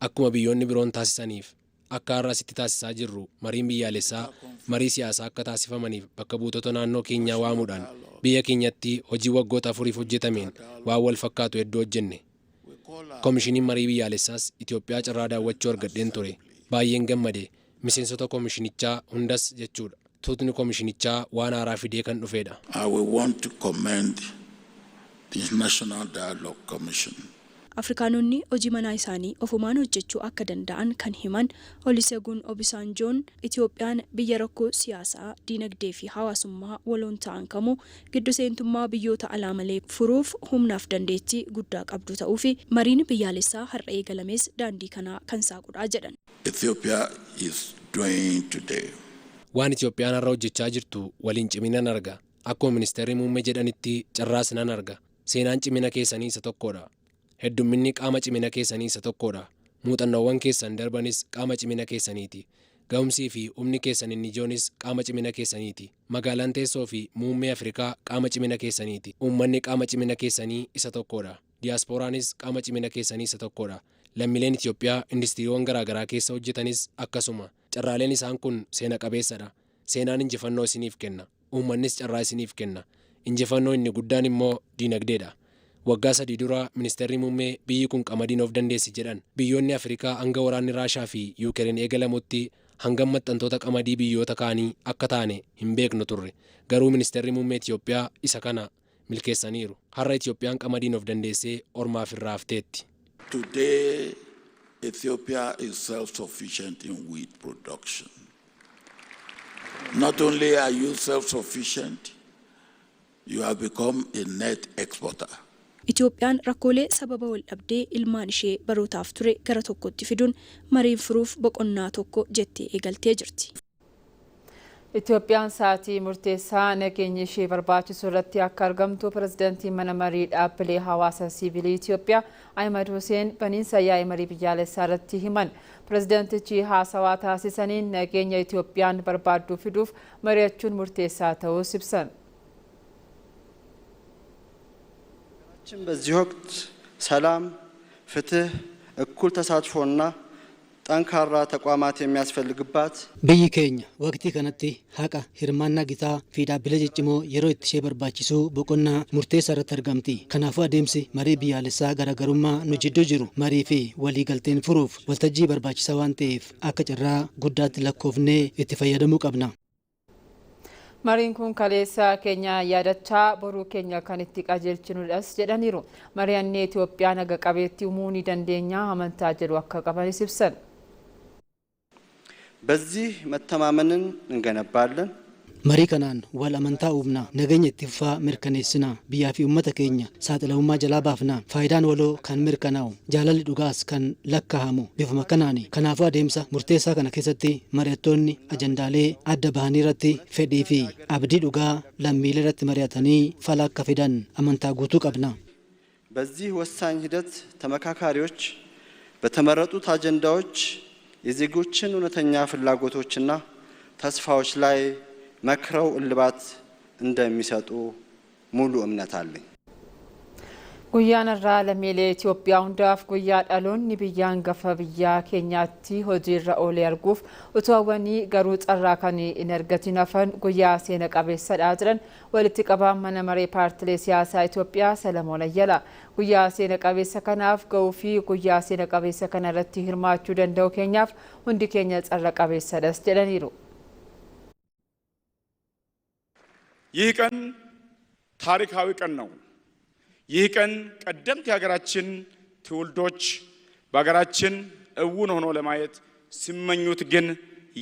S10: Akkuma biyyoonni biroon taasisaniif akka har'a asitti taasisaa jirru mariin biyyaalessaa marii siyaasaa akka taasifamaniif bakka buutota naannoo keenyaa waamuudhaan biyya keenyatti hojii waggoota 4f hojjetameen waan wal fakkaatu hedduu hojjenne. Koomishiniin marii biyyaalessaas Itoophiyaa carraa daawwachuu argadheen ture. Baay'een gammade, miseensota koomishinichaa hundas jechuudha. Tuutni koomishinichaa waan haaraa fidee kan dhufedha.
S20: I will want to commend the National Dialogue Commission.
S19: Afrikaanonni hojii manaa isaanii ofumaan hojjechuu akka danda'an kan himan Olusegun Obasanjoon, Itoophiyaan biyya rakkoo siyaasaa, diinagdee fi hawaasummaa waloon ta'an kamuu giddu seentummaa biyyoota alaa malee furuuf humnaaf dandeettii guddaa qabdu ta'uu fi mariin biyyaalessaa har'a eegalames daandii kanaa kan saaqudha jedhan.
S20: Ethiopia is doing today.
S10: Waan Itoophiyaan har'a hojjechaa jirtu waliin ciminan arga. Akkuma ministeerri muummee jedhanitti carraas nan arga. Seenaan cimina keessanii isa tokkodha. Heddumminni qaama cimina keessanii isa tokkodha. Muuxannoowwan keessan darbanis qaama cimina keessaniiti. Ga'umsii fi humni keessan inni ijoonis qaama cimina keessaniiti. Magaalaan teessoo fi muummee Afrikaa qaama cimina keessaniiti. Uummanni qaama cimina keessanii isa tokkodha. Diyaaspooraanis qaama cimina keessanii isa tokkodha. Lammiileen Itoophiyaa industiriiwwan garaagaraa keessa hojjetanis akkasuma. Carraaleen isaan kun seena qabeessadha. Seenaan injifannoo isiniif kenna. Uummannis carraa isiniif kenna. Injifannoo inni guddaan immoo diinagdeedha. Waggaa 3 dura ministeerri muummee biyyi kun qamadiin of dandeessi jedhan. Biyyoonni Afrikaa hanga waraanni Raashaa fi Yuukireen eegalamutti hangam maxxantoota qamadii biyyoota kaanii akka taane hin beeknu turre. Garuu ministeerri muummee Itoophiyaa isa kana milkeessaniiru. Har'a Itoophiyaan qamadiin of dandeessee ormaaf irraa hafteetti.
S20: Today, Ethiopia is self-sufficient in wheat production. Not only are you self-sufficient, you have become a net exporter.
S19: Itoophiyaan rakkoolee sababa wal dhabdee ilmaan ishee barootaaf ture gara tokkotti fiduun mariin furuuf boqonnaa tokko jettee eegaltee jirti.
S1: Itoophiyaan sa'aatii murteessaa nageenya ishee barbaachisu irratti akka argamtu pirezidaantiin mana marii dhaabbilee hawaasa siivilii Itoophiyaa Ahimad Hussein baniinsa yaa'ii marii biyyaalessaa irratti himan. Pirezidaantichi haasawaa taasisaniin nageenya Itoophiyaan barbaaddu fiduuf mari'achuun murteessaa ta'uu ibsan.
S17: በዚህ ወቅት ሰላም፣ ፍትህ፣ እኩል ተሳትፎና ጠንካራ ተቋማት የሚያስፈልግባት
S8: Biyyi keenya waqtii kanatti haqa, hirmaannaa gitaa fi dhaabbilee ciccimoo yeroo itti ishee barbaachisu boqonnaa murteessaa irratti argamti. Kanaafuu adeemsi marii biyyaalessaa garaagarummaa nu jidduu jiru marii fi waliigalteen furuuf waltajjii barbaachisaa waan ta'eef akka carraa guddaatti lakkoofnee itti fayyadamuu qabna.
S1: Mariin kun kaleessa keenya yaadachaa boruu keenya kan itti qajeelchinudhas jedhaniiru. Mari'annee Itoophiyaa naga qabeetti uumuu ni dandeenya amantaa jedhu akka qabanis ibsan.
S17: በዚህ መተማመንን እንገነባለን።
S8: Marii kanaan wal amantaa uumna, nageenya itti fufaa mirkaneessina, biyyaa fi uummata keenya saaxilamummaa jalaa baafna, faayidaan waloo kan mirkanaa'u, jaalalli dhugaas kan lakkaa'amu bifuma kanaani. Kanaafuu adeemsa murteessaa kana keessatti mari'attoonni ajandaalee adda bahanii irratti fedhii fi abdii dhugaa lammiilee irratti mari'atanii fala akka fidan amantaa guutuu qabna.
S17: በዚህ ወሳኝ ሂደት ተመካካሪዎች በተመረጡት አጀንዳዎች የዜጎችን እውነተኛ ፍላጎቶችና ተስፋዎች ላይ መክረው እልባት እንደሚሰጡ ሙሉ እምነት አለኝ።
S1: Guyyaan irraa lammiilee Itoophiyaa hundaaf guyyaa dhaloonni biyya hangafa biyya keenyaatti hojiirra oolee arguuf utuu hawwanii garuu carraa kan hin argatin hafan guyyaa seena qabeessadha jedhan walitti qabaan mana maree paartilee siyaasaa Itoophiyaa Salamoon Ayyala. Guyyaa seena qabeessa kanaaf ga'uu fi guyyaa seena qabeessa kana irratti hirmaachuu danda'u keenyaaf hundi keenya carra qabeessadhas jedhaniiru.
S21: ይህ ቀን ታሪካዊ ቀን ነው። ይህ ቀን ቀደምት የሀገራችን ትውልዶች በሀገራችን እውን ሆኖ ለማየት ሲመኙት ግን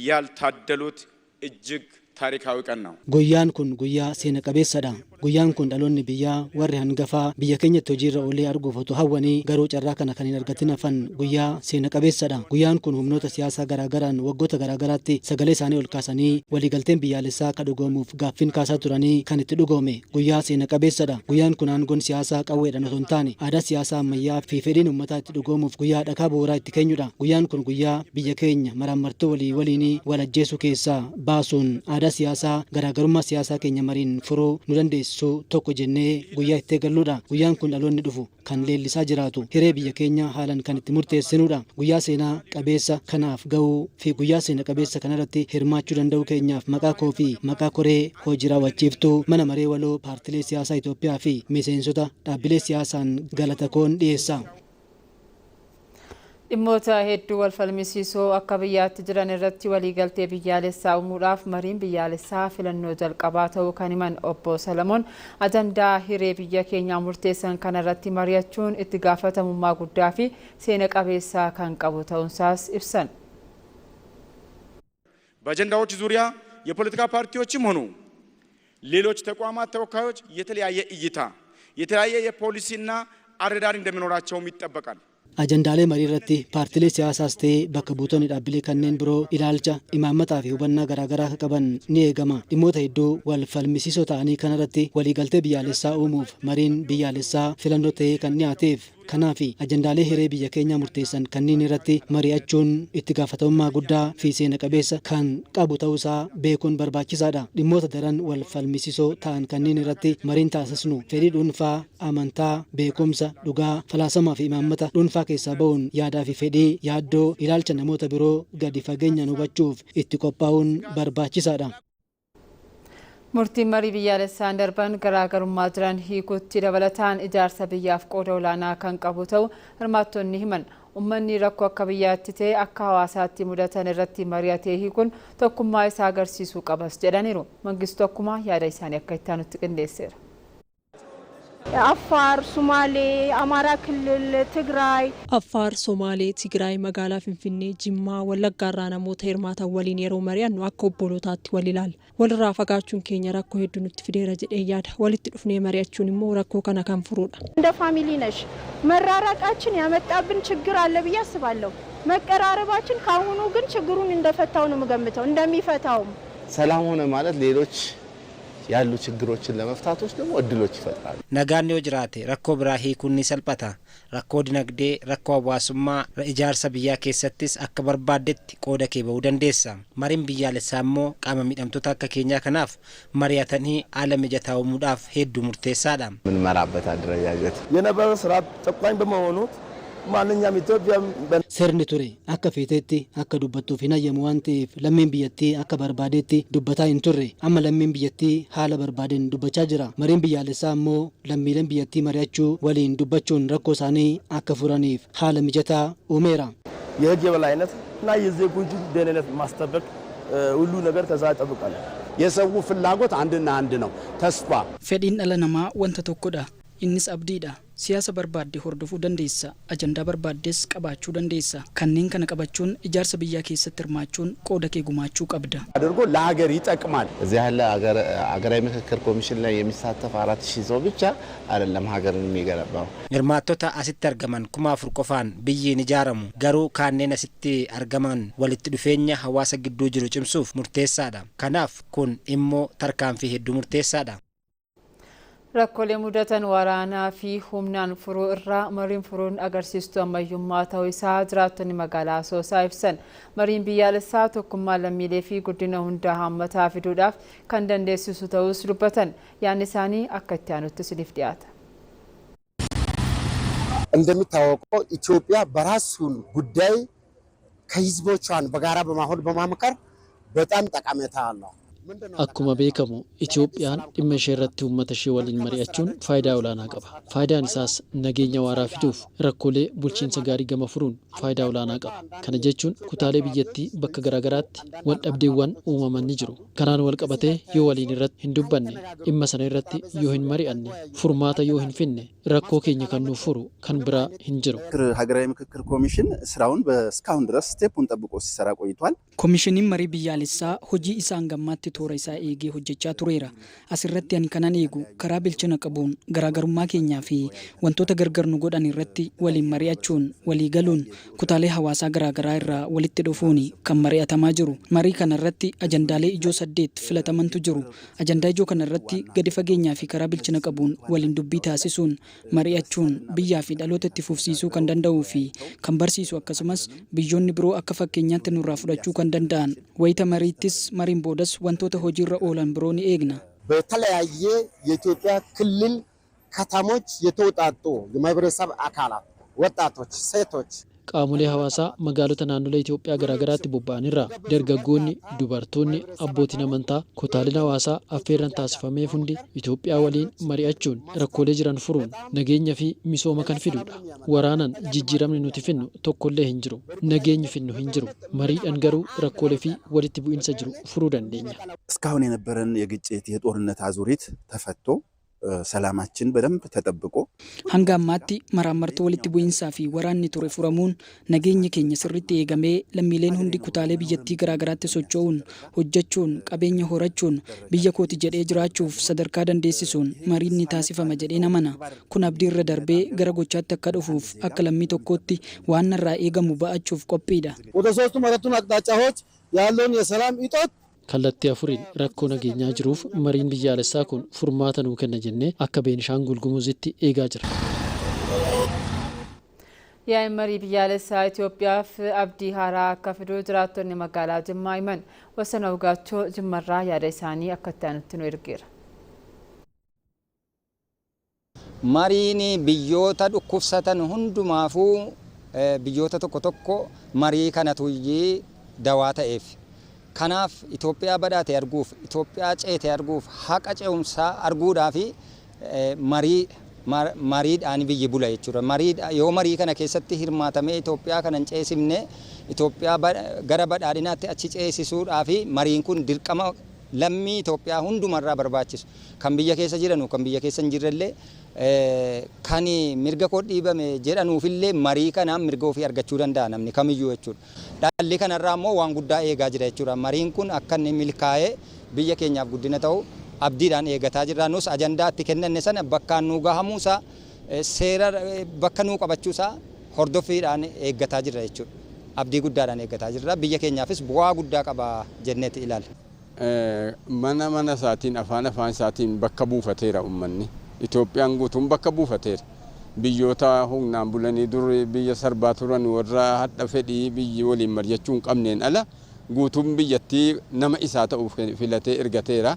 S21: ያልታደሉት እጅግ ታሪካዊ ቀን ነው።
S8: Guyyaan kun guyyaa seena qabeessadha. Guyyaan kun dhaloonni biyyaa warri hangafaa biyya keenyatti hojiirra oolee arguuf otoo hawwanii garuu carraa kana kan hin argatin hafan guyyaa seena qabeessadha. Guyyaan kun humnoota siyaasaa garaagaraan waggoota garaagaraatti sagalee isaanii ol kaasanii waliigalteen biyyaalessaa akka dhugoomuuf gaaffiin kaasaa turanii kan itti dhugoome guyyaa seena qabeessadha. Guyyaan kun aangoon siyaasaa qawweedhaan otoo hin taane aadaa siyaasaa ammayyaa fi fedhiin uummataa itti dhugoomuuf guyyaa dhakaa bu'uuraa itti keenyudha. Guyyaan kun guyyaa biyya keenya maraammartoo walii waliinii wal ajjeesuu keessaa baasuun aadaa siyaasaa garaagarummaa siyaasaa keenya mariin furuu nu dandeessu tokko jennee guyyaa itti eegalluudha. Guyyaan kun dhaloonni dhufu kan leellisaa jiraatu hiree biyya keenya haalan kan itti murteessinudha. Guyyaa seenaa qabeessa kanaaf ga'uu fi guyyaa seena qabeessa kanarratti hirmaachuu danda'uu keenyaaf maqaa koo fi maqaa koree hojii raawwachiiftuu mana maree waloo paartilee siyaasaa Itoophiyaa fi miseensota dhaabbilee siyaasaan galata koon dhiyeessa.
S1: Dhimmoota hedduu wal falmisiisoo akka biyyaatti jiran irratti waliigaltee biyyaalessaa uumuudhaaf mariin biyyaalessaa filannoo jalqabaa ta'uu kan himan obbo Salamoon ajandaa hiree biyya keenyaa murteessan kanarratti mari'achuun itti gaafatamummaa guddaa fi seena qabeessaa kan qabu ta'uunsaas ibsan.
S21: በአጀንዳዎች ዙሪያ የፖለቲካ ፓርቲዎችም ሆኑ ሌሎች ተቋማት ተወካዮች የተለያየ እይታ፣ የተለያየ የፖሊሲና አረዳድ እንደሚኖራቸውም ይጠበቃል።
S8: Ajandaalee marii irratti paartilee siyaasaas ta'ee bakka buutonni dhaabbilee kanneen biroo ilaalcha, imaammataa fi hubannaa garaagaraa akka qaban ni eegama. Dhimmoota hedduu wal falmisiisoo ta'anii kanarratti waliigaltee biyyaalessaa uumuuf mariin biyyaalessaa filannoo ta'ee kan dhiyaateef. Kanaaf ajandaalee hiree biyya keenyaa murteessan kanneen irratti mari'achuun itti gaafatamummaa guddaa fi seena qabeessa kan qabu ta'uusaa beekuun barbaachisaadha. Dhimmoota daran wal falmisiisoo ta'an kanneen irratti mariin taasisnu fedhii dhuunfaa, amantaa, beekumsa, dhugaa, falaasamaa fi imaammata dhuunfaa keessaa ba'uun yaadaa fi fedhii, yaaddoo, ilaalcha namoota biroo gadi fageenyaan hubachuuf itti qophaa'uun barbaachisaadha.
S1: Murtiin marii biyyaalessaan darban garaagarummaa jiran hiikuutti dabalataan ijaarsa biyyaaf qooda olaanaa kan qabu ta'u hirmaattonni himan. Uummanni rakkoo akka biyyaatti ta'e akka hawaasaatti mudatan irratti mari'atee hiikuun tokkummaa isaa agarsiisuu qabas jedhaniiru. Mangistuu Akkumaa yaada isaanii akka itti aanutti qindeesseera.
S3: አፋር፣ ሶማሌ፣ አማራ ክልል፣ ትግራይ
S16: Affaar, Somaalee, Tigraay, magaalaa Finfinnee, Jimmaa, Wallaggaarraa namoota hirmaatan waliin yeroo mari'annu akka obbolootaatti wal ilaalla. Walirraa fagaachuun keenya rakkoo hedduu nutti fideera jedhee yaada. Walitti dhufnee mari'achuun immoo rakkoo kana kan furudha.
S3: እንደ ፋሚሊ ነሽ። መራራቃችን ያመጣብን ችግር አለ ብዬ አስባለሁ። መቀራረባችን ከአሁኑ ግን ችግሩን እንደፈታው ነው የምገምተው፣ እንደሚፈታውም።
S22: ሰላም ሆነ ማለት ሌሎች ያሉ ችግሮችን ለመፍታት ውስጥ ደግሞ እድሎች ይፈጥራሉ።
S13: Nagaan yoo jiraate rakkoo biraa hiikuun ni salphata. Rakkoo dinagdee, rakkoo hawaasummaa, ijaarsa biyyaa keessattis akka barbaaddetti qooda kee bahuu dandeessa. Mariin biyyaalessaa immoo qaama miidhamtoota akka keenyaa kanaaf mari'atanii haala mijataa uumuudhaaf hedduu murteessaadha.
S22: የምንመራበት አደረጃጀት
S23: የነበረው ስርዓት ጨቋኝ በመሆኑ ማንኛውም ኢትዮጵያ
S8: Sirni ture akka feetetti akka dubbattuuf hin hayyamu waan ta'eef lammiin biyyattii akka barbaadetti dubbataa hin turre. Amma lammiin biyyattii haala barbaadeen dubbachaa jira. Mariin biyyaalessaa immoo lammiileen biyyattii mari'achuu, waliin dubbachuun rakkoo isaanii akka furaniif haala mijataa uumeera.
S23: የህግ የበላይነት እና የዜጎችን ደህንነት ማስጠበቅ ሁሉ ነገር ከዛ ይጠብቃል።
S24: የሰው ፍላጎት አንድና አንድ ነው፣ ተስፋ።
S18: Fedhiin dhala namaa wanta tokkodha. Innis abdiidha. Siyaasa barbaadde hordofuu dandeessa. Ajandaa barbaaddes qabaachuu dandeessa. Kanneen kana qabachuun ijaarsa biyyaa keessatti hirmaachuun qooda kee gumaachuu qabda.
S24: አድርጎ ለሀገር ይጠቅማል።
S22: እዚህ ያለ ሀገራዊ ምክክር ኮሚሽን ላይ የሚሳተፍ 4,000 ሰው ብቻ አይደለም ሀገርን የሚገነባው።
S13: Hirmaattota asitti argaman 4,000 qofaan biyyi hin ijaaramu. Garuu kanneen asitti argaman walitti dhufeenya hawaasa gidduu jiru cimsuuf murteessaadha. Kanaaf kun immoo tarkaanfii hedduu murteessaadha.
S1: Rakkoolee mudatan waraanaa fi humnaan furuu irraa mariin furuun agarsiistuu ammayyummaa ta'uu isaa jiraattonni magaalaa Asoosaa ibsan. Mariin biyyaalessaa tokkummaa lammiilee fi guddina hundaa haammataa fiduudhaaf kan dandeessisu ta'us dubbatan. Yaadni isaanii akka itti aanutti isiniif dhiyaata.
S17: እንደሚታወቀው ኢትዮጵያ በራሱን ጉዳይ ከህዝቦቿን በጋራ በማሆን በማምከር በጣም ጠቀሜታ አለው።
S25: Akkuma beekamu Itoophiyaan dhimma ishee irratti uummata ishee waliin mari'achuun faayidaa olaanaa qaba. Faayidaan isaas nageenya waaraa fiduuf, rakkoolee bulchiinsa gaarii gama furuun faayidaa olaanaa qaba. Kana jechuun kutaalee biyyattii bakka garaagaraatti wal dhabdeewwan uumaman ni jiru. Kanaan wal qabatee yoo waliin irratti hin dubbanne, dhimma sana irratti yoo hin mari'anne, furmaata yoo hin finne, rakkoo keenya kan nuuf furu kan biraa hin jiru.
S26: ሀገራዊ ምክክር ኮሚሽን ስራውን እስካሁን ድረስ ስቴፑን ጠብቆ ሲሰራ ቆይቷል።
S18: Koomishiniin marii biyyaalessaa hojii isaan gammaatti toora isaa eegee hojjechaa tureera. Asirratti ani kanan eegu karaa bilchina qabuun garaagarummaa keenyaa fi wantoota gargar nu godhan irratti waliin mari'achuun, walii galuun, kutaalee hawaasaa garaagaraa irraa walitti dhufuun kan mari'atamaa jiru. Marii kana irratti ajandaalee ijoo saddeet filatamantu jiru. Ajandaa ijoo kana irratti gadi fageenyaa fi karaa bilchina qabuun waliin dubbii taasisuun, mari'achuun biyyaa fi dhaloota itti fufsiisuu kan danda'uu fi kan barsiisu, akkasumas biyyoonni biroo akka fakkeenyaatti nurraa fudhachuu kan danda'an, wayita mariittis mariin boodas wantoota hojiirra oolan biroo ni eegna.
S17: በተለያየ የኢትዮጵያ ክልል ከተሞች የተውጣጡ የማህበረሰብ አካላት፣ ወጣቶች፣ ሴቶች
S25: Qaamolee hawaasaa magaalota naannolee Itoophiyaa garaagaraatti bobba'anirraa dargaggoonni, dubartoonni, abbootiin amantaa, kutaaleen hawaasaa affeerran taasifameef hundi Itoophiyaa waliin mari'achuun rakkoolee jiran furuun nageenya fi misooma kan fidudha. Waraanaan jijjiiramni nuti finnu tokkollee hin jiru. Nageenyi finnu hin jiru. Mariidhaan garuu rakkoolee fi walitti bu'insa jiru furuu dandeenya.
S26: እስካሁን የነበረን የግጭት የጦርነት አዙሪት ተፈቶ ሰላማችን በደንብ ተጠብቆ
S18: Hanga ammaatti maraammartoo walitti bu'iinsaa fi waraanni ture furamuun, nageenyi keenya sirriitti eegamee, lammiileen hundi kutaalee biyyattii garaagaraatti socho'uun, hojjechuun, qabeenya horachuun, biyya kooti jedhee jiraachuuf sadarkaa dandeessisuun mariin ni taasifama jedheen amana. Kun abdii irra darbee gara gochaatti akka dhufuuf akka lammii tokkootti waan narraa eegamu ba'achuuf qophiidha.
S2: ወደ ሶስቱም አራቱም አቅጣጫዎች ያለውን የሰላም እጦት
S25: Kallattii afuriin rakkoo nageenyaa jiruuf mariin biyyaalessaa kun furmaata nuu kenna jennee akka Beenishaangul Gumuzitti eegaa jira.
S1: Yaa'iin marii biyyaalessaa Itoophiyaaf abdii haaraa akka fiduu jiraattonni magaalaa Jimmaa himan. Wasana Ugaachoo Jimmarraa yaada isaanii akka itti aanutti nu ergeera.
S4: Mariin biyyoota dhukkubsatan hundumaafuu, biyyoota tokko tokko marii kanatu dawaa ta'eef. Kanaaf Itoophiyaa badhaate arguuf, Itoophiyaa ceete arguuf, haqa ce'umsaa arguudhaaf marii mariidhaan biyyi bula jechuudha. Marii yoo marii kana keessatti hirmaatamee Itoophiyaa kana hin ceesifne, Itoophiyaa gara badhaadhinaatti achi ceesisuudhaaf mariin kun dirqama lammii Itoophiyaa hundumarraa barbaachisu. Kan biyya keessa jiranu, kan biyya keessa hin jirrellee, kan mirga koo dhiibame jedhanuufillee marii kanaan mirga ofii argachuu danda'a namni kamiyyuu jechuudha. Dhalli kanarraa immoo waan guddaa eegaa jira jechuudha. Mariin kun akka inni milkaa'ee biyya keenyaaf guddina ta'u abdiidhaan eegataa jirra. Nus ajandaa itti kennanne sana bakkaan nuu gahamuusaa, seera bakka nuu qabachuusaa hordoffiidhaan eeggataa jirra jechuudha. Abdii guddaadhaan eeggataa jirra. Biyya keenyaafis bu'aa guddaa qaba jenneeti ilaalla.
S5: Mana mana isaatiin, afaan afaan isaatiin bakka buufateera uummanni. Itoophiyaan guutuun bakka buufateera. Biyyoota humnaan bulanii dur biyya sarbaa turan, warra hadha fedhii biyyi waliin mari'achuu hin qabneen ala, guutuun biyyattii nama isaa ta'uuf filatee ergateera.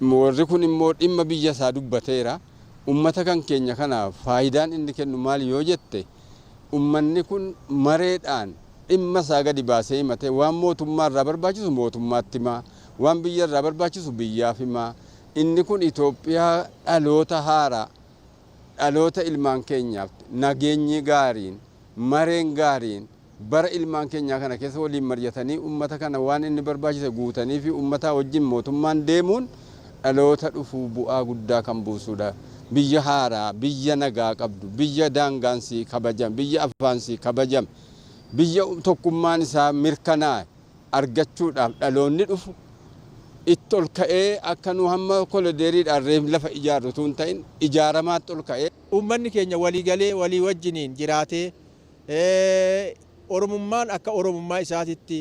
S5: Warri kun immoo dhimma biyya isaa dubbateera. Uummata kan keenya kanaaf faayidaan inni kennu maali yoo jette, uummanni kun mareedhaan dhimma isaa gadi baasee himatee, waan mootummaa irraa barbaachisu mootummaatti himaa, waan biyya irraa barbaachisu biyyaaf himaa. Inni kun Itoophiyaa dhaloota haaraa, dhaloota ilmaan keenyaaf nageenyi gaariin, mareen gaariin, bara ilmaan keenyaa kana keessa waliin mari'atanii uummata kana waan inni barbaachise guutanii fi uummata wajjin mootummaan deemuun dhaloota dhufuu bu'aa guddaa kan buusudha. Biyya haaraa, biyya nagaa qabdu, biyya daangaansii kabajam, biyya afaansii kabajam, biyya tokkummaan isaa mirkanaa'e argachuudhaaf dhaloonni dhufu itti ol ka'ee akka nu hamma kolodeeriidhaan reef lafa ijaarru tun ta'in ijaaramaatti ol ka'ee.
S6: Uummanni keenya walii galee walii wajjiniin jiraatee, Oromummaan akka Oromummaa isaatitti,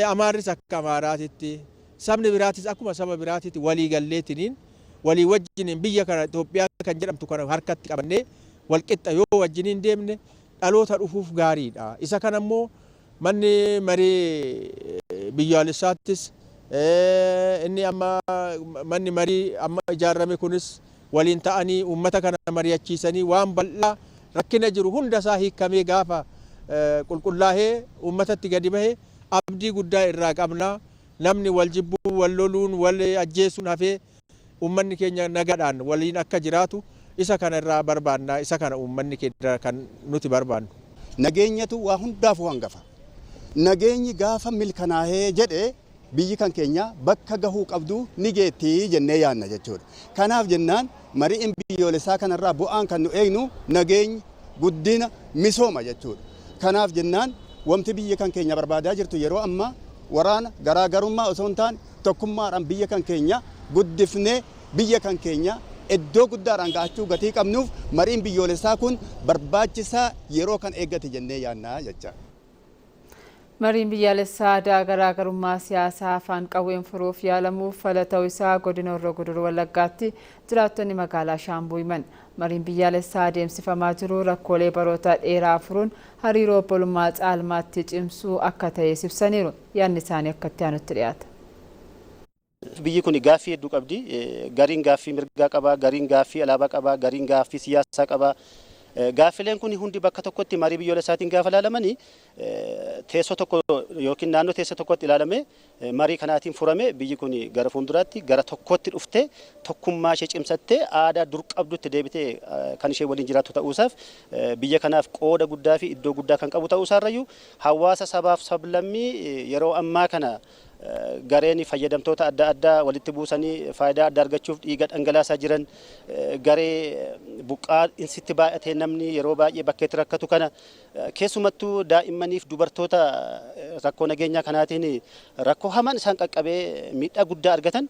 S6: Amaarris akka Amaaraatitti, sabni biraatis akkuma saba biraatitti walii galleetiniin walii wajjiniin biyya kana Itoophiyaa kan jedhamtu kana harkatti qabannee walqixxa yoo wajjiniin deemne dhaloota dhufuuf gaariidha. Isa kana immoo manni marii biyyaalessaattis, inni amma manni marii amma ijaarame kunis waliin ta'anii uummata kana mari'achiisanii, waan bal'aa rakkina jiru hunda isaa hiikamee gaafa qulqullaa'ee uummatatti gadi bahe abdii guddaa irraa qabna. Namni wal jibbuu, wal loluun, wal ajjeesuun hafee uummanni keenya nagaadhaan waliin akka jiraatu isa kana irraa barbaanna. Isa kana uummanni keenya kan nuti barbaannu.
S24: Nageenyatu waa hundaafuu hangafa. Nageenyi gaafa milkanaa'ee jedhe biyyi kan keenya bakka gahuu qabdu ni geetti jennee yaadna jechuudha. Kanaaf jennaan mariin biyyoolessaa kanarraa bu'aan kan nu eegnu nageenyi, guddina, misooma jechuudha. Kanaaf jennaan wanti biyya kan keenya barbaadaa jirtu yeroo ammaa waraana garaagarummaa osoo hin taane, tokkummaadhaan biyya kan keenya guddifnee biyya kan keenya iddoo guddaadhaan gahachuu gatii qabnuuf mariin biyyoolessaa kun barbaachisaa yeroo kan eeggate jennee yaadna jecha.
S1: Mariin biyyaalessaa aadaa garaagarummaa siyaasaa afaan qawween furuuf yaalamuuf fala ta'uu isaa godina Horroo Guduruu Wallaggaatti jiraattonni magaalaa Shaambuu himan. Mariin biyyaalessaa adeemsifamaa jiru rakkoolee baroota dheeraa furuun hariiroo obbolummaa caalmaatti cimsuu akka ta'e ibsaniiru. Yaadni isaanii akka itti aanutti dhiyaata.
S7: Biyyi kun gaaffii hedduu qabdi. Gariin gaaffii mirgaa qaba, gariin gaaffii alaabaa qaba, gariin gaaffii siyaasaa qaba. Gaaffileen kun hundi bakka tokkotti marii biyyoolessaatiin gaafa ilaalamanii teessoo tokko yookiin naannoo teessoo tokkotti ilaalame marii kanaatiin furame, biyyi kun gara fuulduraatti gara tokkotti dhuftee, tokkummaa ishee cimsattee, aadaa dur qabdutti deebitee kan ishee waliin jiraattu ta'uusaaf biyya kanaaf qooda guddaa fi iddoo guddaa kan qabu ta'uusaarrayyuu, hawaasa sabaaf sablammii yeroo ammaa kana gareen fayyadamtoota adda addaa walitti buusanii faayidaa adda argachuuf dhiiga dhangalaasaa jiran, garee buqqaa'insitti baay'atee namni yeroo baay'ee bakkeetti rakkatu kana, keessumattuu daa'immaniif dubartoota rakkoo nageenyaa kanaatiin rakkoo hamaan isaan qaqqabee miidhaa guddaa argatan,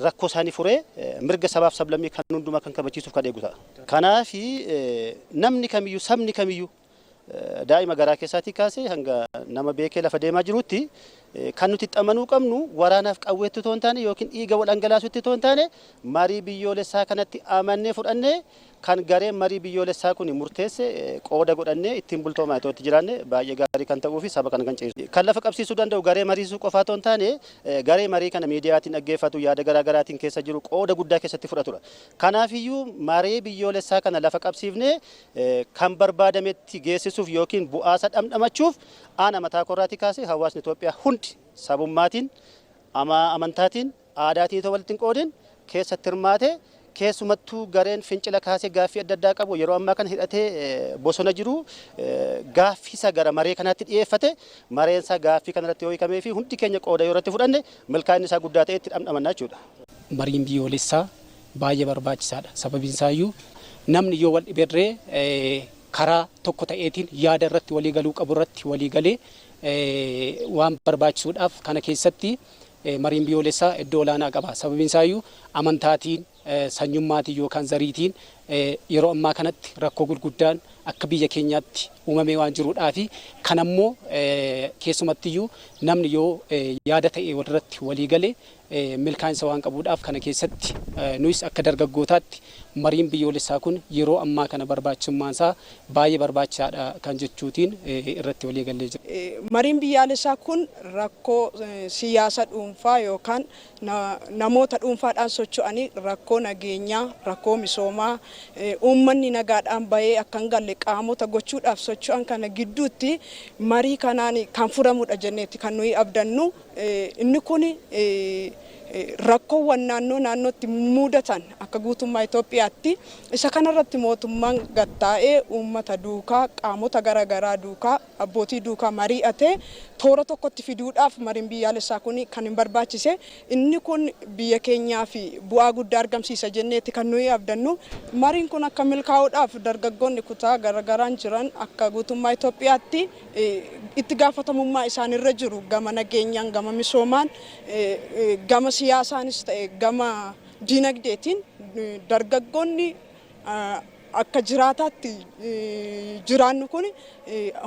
S7: rakkoo isaanii furee mirga sabaaf sablammii kan hundumaa kan kabachiisuuf kan eegu ta'a. Kanaafi namni kamiyyuu, sabni kamiyyuu, daa'ima garaa keessaatii kaasee hanga nama beekee lafa deemaa jirutti kan nuti itti amanuu qabnu waraanaaf qawweetti otoo hin taane yookiin dhiiga wal dhangalaasutti otoo hin taane, marii biyyoolessaa kanatti amannee fudhannee kan gareen marii biyyoolessaa kun murteesse qooda godhannee ittiin bultoomaa itoo itti jiraanne baay'ee gaarii kan ta'uu fi saba kana kan ceesisu. Kan lafa qabsiisuu danda'u garee mariisuu qofaa otoo hin taane, garee marii kana miidiyaatiin dhaggeeffatu, yaada garaa garaatiin keessa jiru qooda guddaa keessatti fudhatudha. Kanaafiyyuu marii biyyoolessaa kana lafa qabsiifnee kan barbaadametti geessisuuf yookiin bu'aasa dhamdhamachuuf, ana mataa koorraatii kaasee hawaasni Itoophiyaa hundi sabummaatiin, amantaatiin, aadaatiin itoo walitti hin qoodin keessatti hirmaate, keessumattuu gareen fincila kaasee gaaffii adda addaa qabu yeroo ammaa kana hidhatee bosona jiru gaaffii isaa gara maree kanaatti dhiyeeffate, mareen isaa gaaffii kanarratti yoo hiikamee fi hundi keenya qooda yoo irratti fudhanne, milkaa'inni isaa guddaa ta'e itti dhamdhamanna jechuudha.
S9: Mariin biyyoolessaa baay'ee barbaachisaadha. Sababiin isaayyuu namni yoo wal dhiberree karaa tokko ta'eetiin yaada irratti walii galuu qabu irratti walii galee waan barbaachisuudhaaf, kana keessatti mariin biyyoolessaa iddoo olaanaa qaba. Sababiin isaayyuu amantaatiin, sanyummaatiin yookaan zariitiin yeroo ammaa kanatti rakkoo gurguddaan akka biyya keenyaatti uumamee waan jiruudhaa fi kan ammoo keessumattiyyuu namni yoo yaada ta'e walirratti walii galee milkaa'insa waan qabuudhaaf, kana keessatti nuyis akka dargaggootaatti mariin biyyoolessaa kun yeroo ammaa kana barbaachisummaan isaa baay'ee barbaachisaadha kan jechuutiin irratti walii gallee jira.
S10: Mariin biyyaalessaa kun rakkoo siyaasa dhuunfaa yookaan namoota dhuunfaadhaan socho'anii rakkoo nageenyaa, rakkoo misoomaa, uummanni nagaadhaan bahee akka hin galle qaamota gochuudhaaf socho'an kana gidduutti marii kanaan kan furamudha jenneeti kan nuyi abdannu. Inni kun rakkoowwan naannoo naannootti mudatan akka guutummaa Itoophiyaatti isa kanarratti mootummaan gattaa'ee uummata duukaa, qaamota garaagaraa duukaa, abbootii duukaa mari'atee toora tokkotti fiduudhaaf mariin biyyaalessaa kun kan hin barbaachise. Inni kun biyya keenyaaf bu'aa guddaa argamsiisa jenneeti kan nuyi abdannu. Mariin kun akka milkaa'uudhaaf dargaggoonni kutaa garaagaraan jiran akka guutummaa Itoophiyaatti itti gaafatamummaa isaanirra jiru gama nageenyaan, gama misoomaan, gama siyaasaanis ta'e gama diinagdeetiin dargaggoonni akka jiraataatti jiraannu kun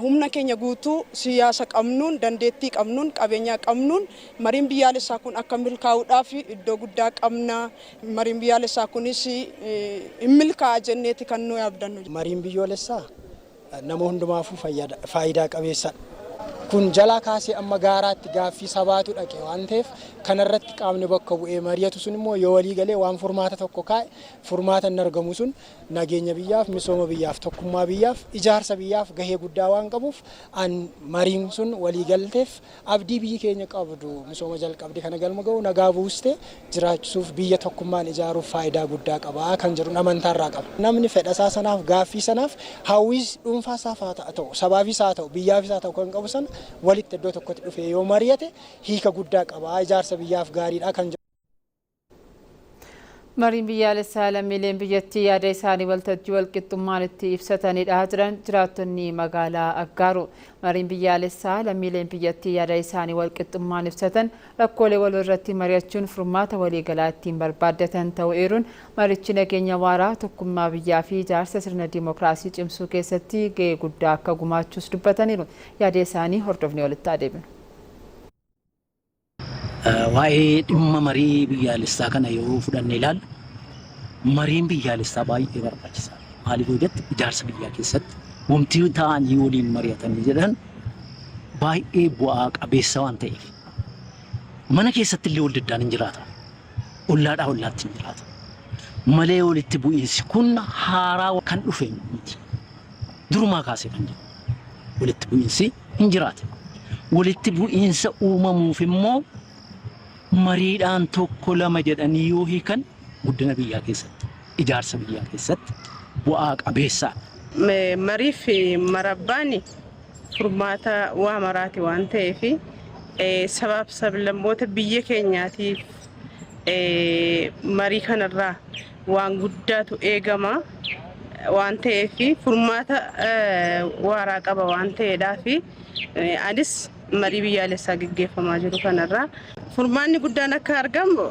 S10: humna keenya guutuu siyaasa qabnuun, dandeettii qabnuun, qabeenyaa qabnuun mariin biyyaalessaa kun akka milkaa'uudhaaf iddoo guddaa qabna. Mariin biyyaalessaa kunis hin milkaa'a jenneeti kan nuyi abdannu.
S11: Mariin biyyoolessaa nama hundumaafuu faayidaa qabeessadha. Kun jalaa kaasee amma gaaraatti gaaffii sabaatu dhaqe waan ta'eef, kanarratti qaamni bakka bu'ee mari'atu sun immoo yoo walii galee waan furmaata tokko kaa'e, furmaata inni argamu sun nageenya biyyaaf, misooma biyyaaf, tokkummaa biyyaaf, ijaarsa biyyaaf gahee guddaa waan qabuuf, an mariin sun walii galteef abdii biyyi keenya qabdu, misooma jalqabde kana galma ga'u, nagaa buustee jiraachisuuf, biyya tokkummaan ijaaruuf faayidaa guddaa qaba kan jedhuun amantaarraa qaba. Namni fedhasaa sanaaf, gaaffii sanaaf, hawwiis dhuunfaa isaaf haa ta'u, sabaafis haa ta'u, biyyaafis haa ta'u kan qabu sana walitti iddoo tokkotti dhufee yoo mari'ate hiika guddaa qaba, ijaarsa biyyaaf gaariidha kan jedhu.
S1: Mariin biyyaalessaa lammiileen biyyattii yaada isaanii waltajjii walqixxummaan itti ibsatanidha jiran jiraattonni magaalaa Aggaaro. Mariin biyyaalessaa lammiileen biyyattii yaada isaanii walqixxummaan ibsatan, rakkoolee waloo irratti mari'achuun furmaata waliigalaa ittiin barbaaddatan ta'uu eeruun, marichi nageenya waaraa, tokkummaa biyyaa fi ijaarsa sirna diimokiraasii cimsuu keessatti gahee guddaa akka gumaachuus dubbataniiru. Yaada isaanii hordofnee walitti adeemnu.
S12: Waa'ee dhimma marii biyyaalessaa kana yoo fudhanne ilaallu, mariin biyyaalessaa baay'ee barbaachisaadha. Maaliif yoo jette, ijaarsa biyyaa keessatti wanti ta'anii waliin mari'atanii jedhan baay'ee bu'aa qabeessa waan ta'eef. Mana keessatti illee wal diddaan hin jiraata. Ollaadhaa ollaatti hin jiraata. Malee walitti bu'iinsi kun haaraa kan dhufe miti. Durumaa kaasee kan jiru. Walitti bu'iinsi hin jiraate. Walitti bu'iinsa uumamuuf immoo mariidhaan tokko lama jedhanii yoo hiikan guddina biyyaa keessatti, ijaarsa biyyaa keessatti bu'aa qabeessaadha.
S14: Marii fi marabbaan furmaata waa maraati waan ta'eef, sabaaf sablammoota biyya keenyaatiif marii kanarraa waan guddaatu eegama waan ta'eef, furmaata waaraa qaba waan ta'eedhaaf, anis marii biyyaalessaa gaggeeffamaa jiru kanarraa furmaanni guddaan akka argamu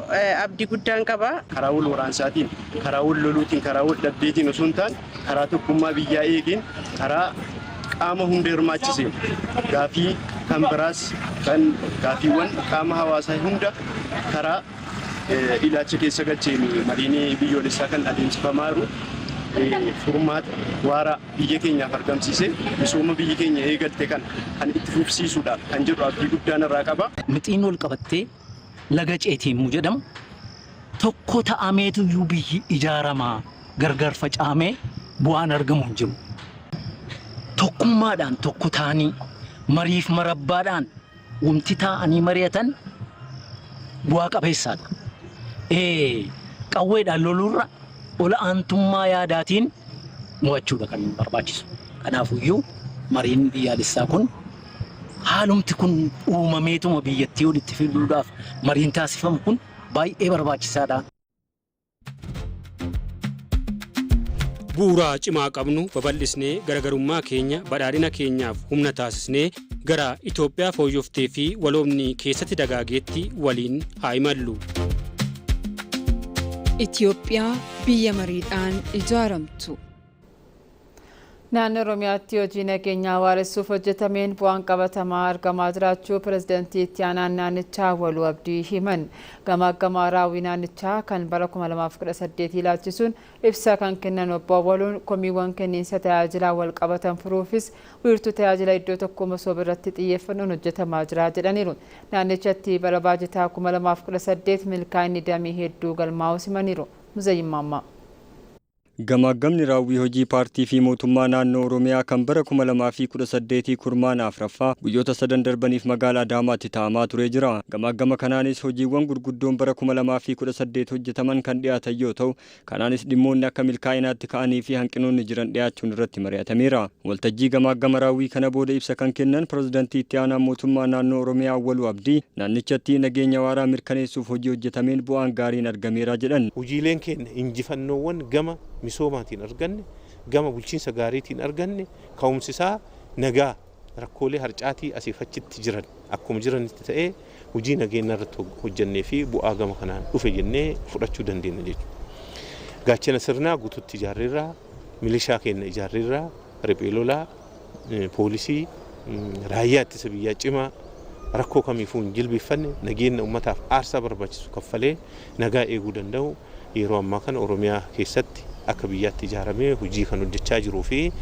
S14: abdii guddaan qaba.
S15: Karaa wal waraansaatiin, karaa wal loluutiin, karaa wal dhabdeetiin osoo hin taane, karaa tokkummaa biyyaa eegeen, karaa qaama hunda hirmaachiseen, gaafii kan biraas kan gaafiiwwan qaama hawaasaa hunda karaa ilaalcha keessa galcheen mariin biyyoolessaa kan adeemsifamaa jiru furmaata waaraa biyya keenyaaf argamsiisee misooma biyyi keenya eegalte kan itti fufsiisuudha kan jedhu abdii guddaan irraa qaba.
S12: Mixiin wal qabattee laga ceetii jedhamu tokko ta'ameetu iyyuu biyyi ijaaramaa, gargar facaamee bu'aan argamu hin jiru. Tokkummaadhaan tokko ta'anii mariif marabbaadhaan wanti taa'anii mari'atan bu'aa qabeessaadha. Qawweedhaan loluurra ol aantummaa yaadaatiin mo'achuudha kan barbaachisu. Kanaafuyyuu mariin biyyaalessaa kun haalumti kun uumameetuma biyyattii walitti fiduudhaaf mariin taasifamu kun baay'ee barbaachisaadha.
S16: Bu'uuraa cimaa qabnu babal'isnee, garaagarummaa keenya badhaadhina keenyaaf humna taasisnee, gara Itoophiyaa fooyyooftee fi waloomni keessatti dagaageetti waliin haa imallu.
S1: Itoophiyaa biyya mariidhaan ijaaramtu. Naannoo Oromiyaatti hojii nageenyaa waaressuuf hojjetameen bu'aan qabatamaa argamaa jiraachuu pirezidaantii itti aanaan naannichaa Awwaluu Abdii himan. Gamaaggamaa raawwii naannichaa kan bara 2018 ilaalchisuun ibsa kan kennan obbo Awwaluun, komiiwwan kenniinsa tajaajilaa wal qabatan furuufis wiirtuu tajaajila iddoo tokko Masoob irratti xiyyeeffannoon hojjetamaa jira jedhaniiru. Naannichatti bara baajataa 2018 milkaa'inni damee hedduu galmaa'uu simaniiru. Muzayyin Maammaa.
S19: Gamaaggamni raawwii hojii paartii fi mootummaa naannoo Oromiyaa kan bara 2018 kurmaana afraffaa guyyoota sadan darbaniif magaalaa Adaamaatti taa'amaa turee jira. Gamaaggama kanaanis hojiiwwan gurguddoon bara 2018 hojjetaman kan dhiyaatan yoo ta'u, kanaanis dhimmoonni akka milkaa'inaatti ka'anii fi hanqinoonni jiran dhiyaachuun irratti mari'atameera. Waltajjii gamaaggama raawwii kana booda ibsa kan kennan pirezidantii itti aanaa mootummaa naannoo Oromiyaa Awwaluu Abdii, naannichatti nageenya waaraa mirkaneessuuf hojii hojjetameen bu'aan gaariin argameera jedhan.
S20: Hojiileen keenya injifannoowwan gama misoomaatiin arganne, gama bulchiinsa gaariitiin arganne, ka'umsi isaa nagaa, rakkoolee harcaatii asiif achitti jiran akkuma jiranitti ta'ee, hojii nageenya irratti hojjennee fi bu'aa gama kanaan dhufe jennee fudhachuu dandeenya jechuudha. Gaachana sirnaa guututti ijaarreerraa, milishaa keenya ijaarreerraa, riphee lolaa, poolisii, raayyaa ittisa biyyaa cimaa rakkoo kamiifuu hin jilbeeffanne, nageenya uummataaf aarsaa barbaachisu kaffalee nagaa eeguu danda'u yeroo ammaa kana Oromiyaa keessatti akka biyyaatti ijaaramee hojii kan hojjechaa jiruu fi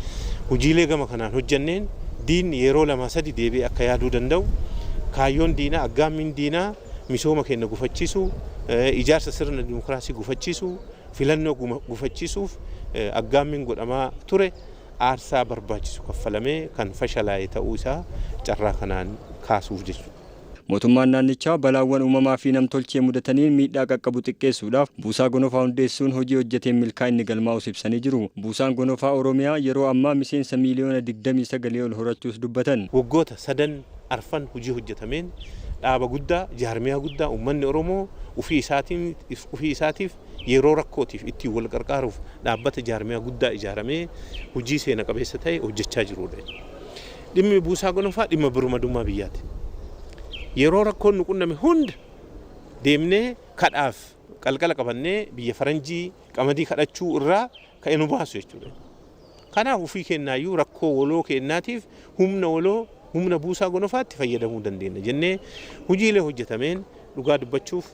S20: hojiilee gama kanaan hojjenneen diinni yeroo lama sadi deebi'ee akka yaaduu danda'u, kaayyoon diinaa, aggaammiin diinaa misooma keenya gufachiisu, ijaarsa sirna dimokiraasii gufachiisu, filannoo gufachiisuuf aggaammiin godhamaa ture aarsaa barbaachisu kaffalamee kan fashalaa'e ta'uu isaa carraa kanaan kaasuuf jechuudha.
S19: Mootummaan naannichaa balaawwan uumamaa fi namtolchee mudataniin miidhaa qaqqabu xiqqeessuudhaaf buusaa gonofaa hundeessuun hojii hojjeteen milkaa'inni galmaa'us ibsanii jiru. Buusaan gonofaa Oromiyaa yeroo ammaa miseensa miiliyoona 29 ol horachuus dubbatan.
S20: Waggoota sadan arfan hojii hojjetameen dhaaba guddaa, jaarmiyaa guddaa uummanni Oromoo ofii isaatiif yeroo rakkootiif ittiin wal qarqaaruuf dhaabbata jaarmiyaa guddaa ijaaramee hojii seena qabeessa ta'e hojjechaa jirudha. Dhimmi buusaa gonofaa dhimma birmadummaa biyyaati. Yeroo rakkoon nu qunname hunda deemnee kadhaaf qalqala qabannee biyya faranjii qamadii kadhachuu irraa kan nu baasu jechuudha. Kanaaf ofii kennaayyuu rakkoo waloo kennaatiif humna waloo, humna buusaa gonofaatti fayyadamuu dandeenya jennee hojiilee hojjetameen, dhugaa dubbachuuf,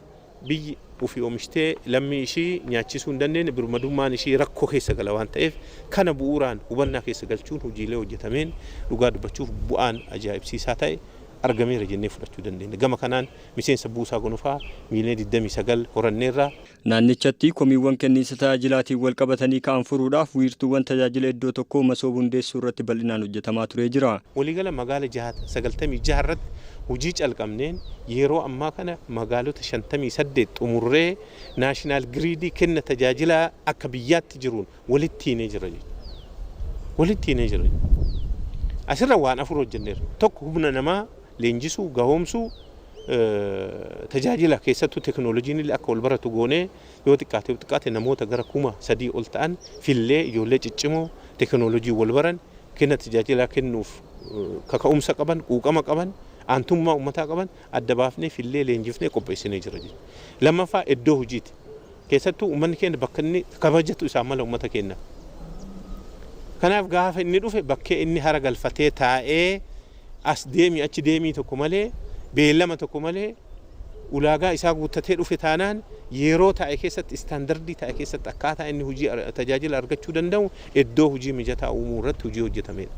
S20: biyyi ofii oomishtee lammii ishii nyaachisuu hin dandeenye birmadummaan ishii rakkoo keessa gala waan ta'eef, kana bu'uuraan hubannaa keessa galchuun hojiilee hojjetameen dhugaa dubbachuuf bu'aan ajaa'ibsiisaa ta'e argameera jennee fudhachuu dandeenya. Gama kanaan miseensa buusaa gonofaa miiliyoona 29 horanneerra.
S19: Naannichatti komiiwwan kenniinsa tajaajilaatiin wal qabatanii ka'an furuudhaaf wiirtuuwwan tajaajila iddoo tokkoo masoob hundeessuu irratti bal'inaan hojjetamaa turee jira.
S20: Waliigala magaala 96 irratti hojii calqabneen yeroo ammaa kana magaalota 58 xumurree naashinaal giriidii kenna tajaajilaa akka biyyaatti jiruun walitti hiinee jira jechuudha. Walitti hiinee jira. Asirra waan afur hojjenneerra. Tokko humna namaa leenjisuu, gahoomsuu, tajaajila keessattuu teekinooloojiin illee akka wal baratu goonee yoo xiqqaate namoota gara 3,000 ol ta'an fillee ijoollee ciccimoo teekinooloojii wal baran kenna tajaajilaa kennuuf kaka'umsa qaban, quuqama qaban, aantummaa uummataa qaban adda baafnee fillee leenjifnee qopheessinee jira jechuudha. Lammaffaa iddoo hojiiti. Keessattuu uummanni keenya bakka inni kabajatu isaan mala uummata keenya. Kanaaf gaafa inni dhufe bakkee inni hara galfatee taa'ee as deemii achi deemii tokko malee beellama tokko malee ulaagaa isaa guuttatee dhufe taanaan yeroo taa'e keessatti istaandardii taa'e keessatti akkaataa inni hojii tajaajila argachuu danda'u iddoo hojii mijataa uumuu irratti hojii hojjetamedha.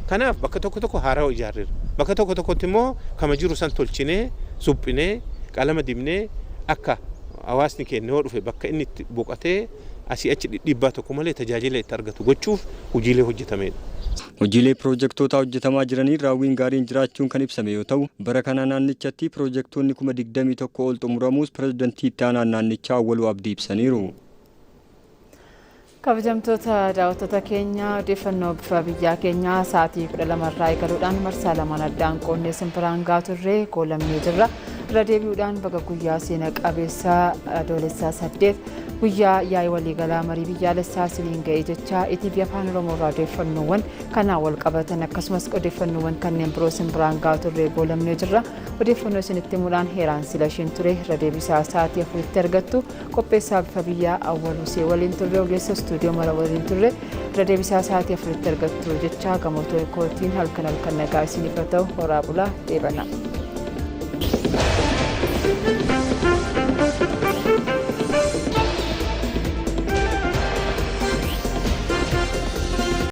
S20: Kanaaf bakka tokko tokko haaraa ijaarreera. Bakka tokko tokkotti immoo kama jiru san tolchinee suphinee qalama dibnee akka hawaasni keenya yoo dhufe bakka inni itti boqotee asii achi dhidhiibbaa tokko malee tajaajila itti argatu gochuuf hojiilee hojjetamedha.
S19: Hojiilee piroojektootaa hojjetamaa jiraniin raawwiin gaariin jiraachuun kan ibsame yoo ta'u, bara kana naannichatti piroojektonni 21,000 ol xumuramuus pirezidantii itti aanaan naannichaa Awwaluu Abdii ibsaniiru.
S1: Kabajamtoota daawwattoota keenya, odeeffannoo bifa biyyaa keenyaa sa'aatii 12 irraa eegaluudhaan marsaa lamaan addaan qoonnee simbiraan gaa turre goolamnee jirra. Irra deebi'uudhaan baga guyyaa seena qabeessa Adoolessaa 8 guyyaa yaa'ii waliigalaa marii biyyaalessaa isiniin ga'ee jecha ETV Afaan Oromoo irraa odeeffannoowwan kanaan wal qabatan akkasumas odeeffannoowwan kanneen biroo simbiraan gaa turre goolamnee jirra. Odeeffannoo isinitti himuudhaan Heeraan Silashiin ture. Irra deebisaa sa'aatii 4tti argattu. Qopheessaa bifa biyyaa Awwal Husee waliin turre, ogeessa istuudiyoo mara waliin turre. Irra deebisaa sa'aatii 4tti argattu jecha gamoota kootiin halkan halkan nagaa isiniif haa ta'u, horaa bulaa, deebana.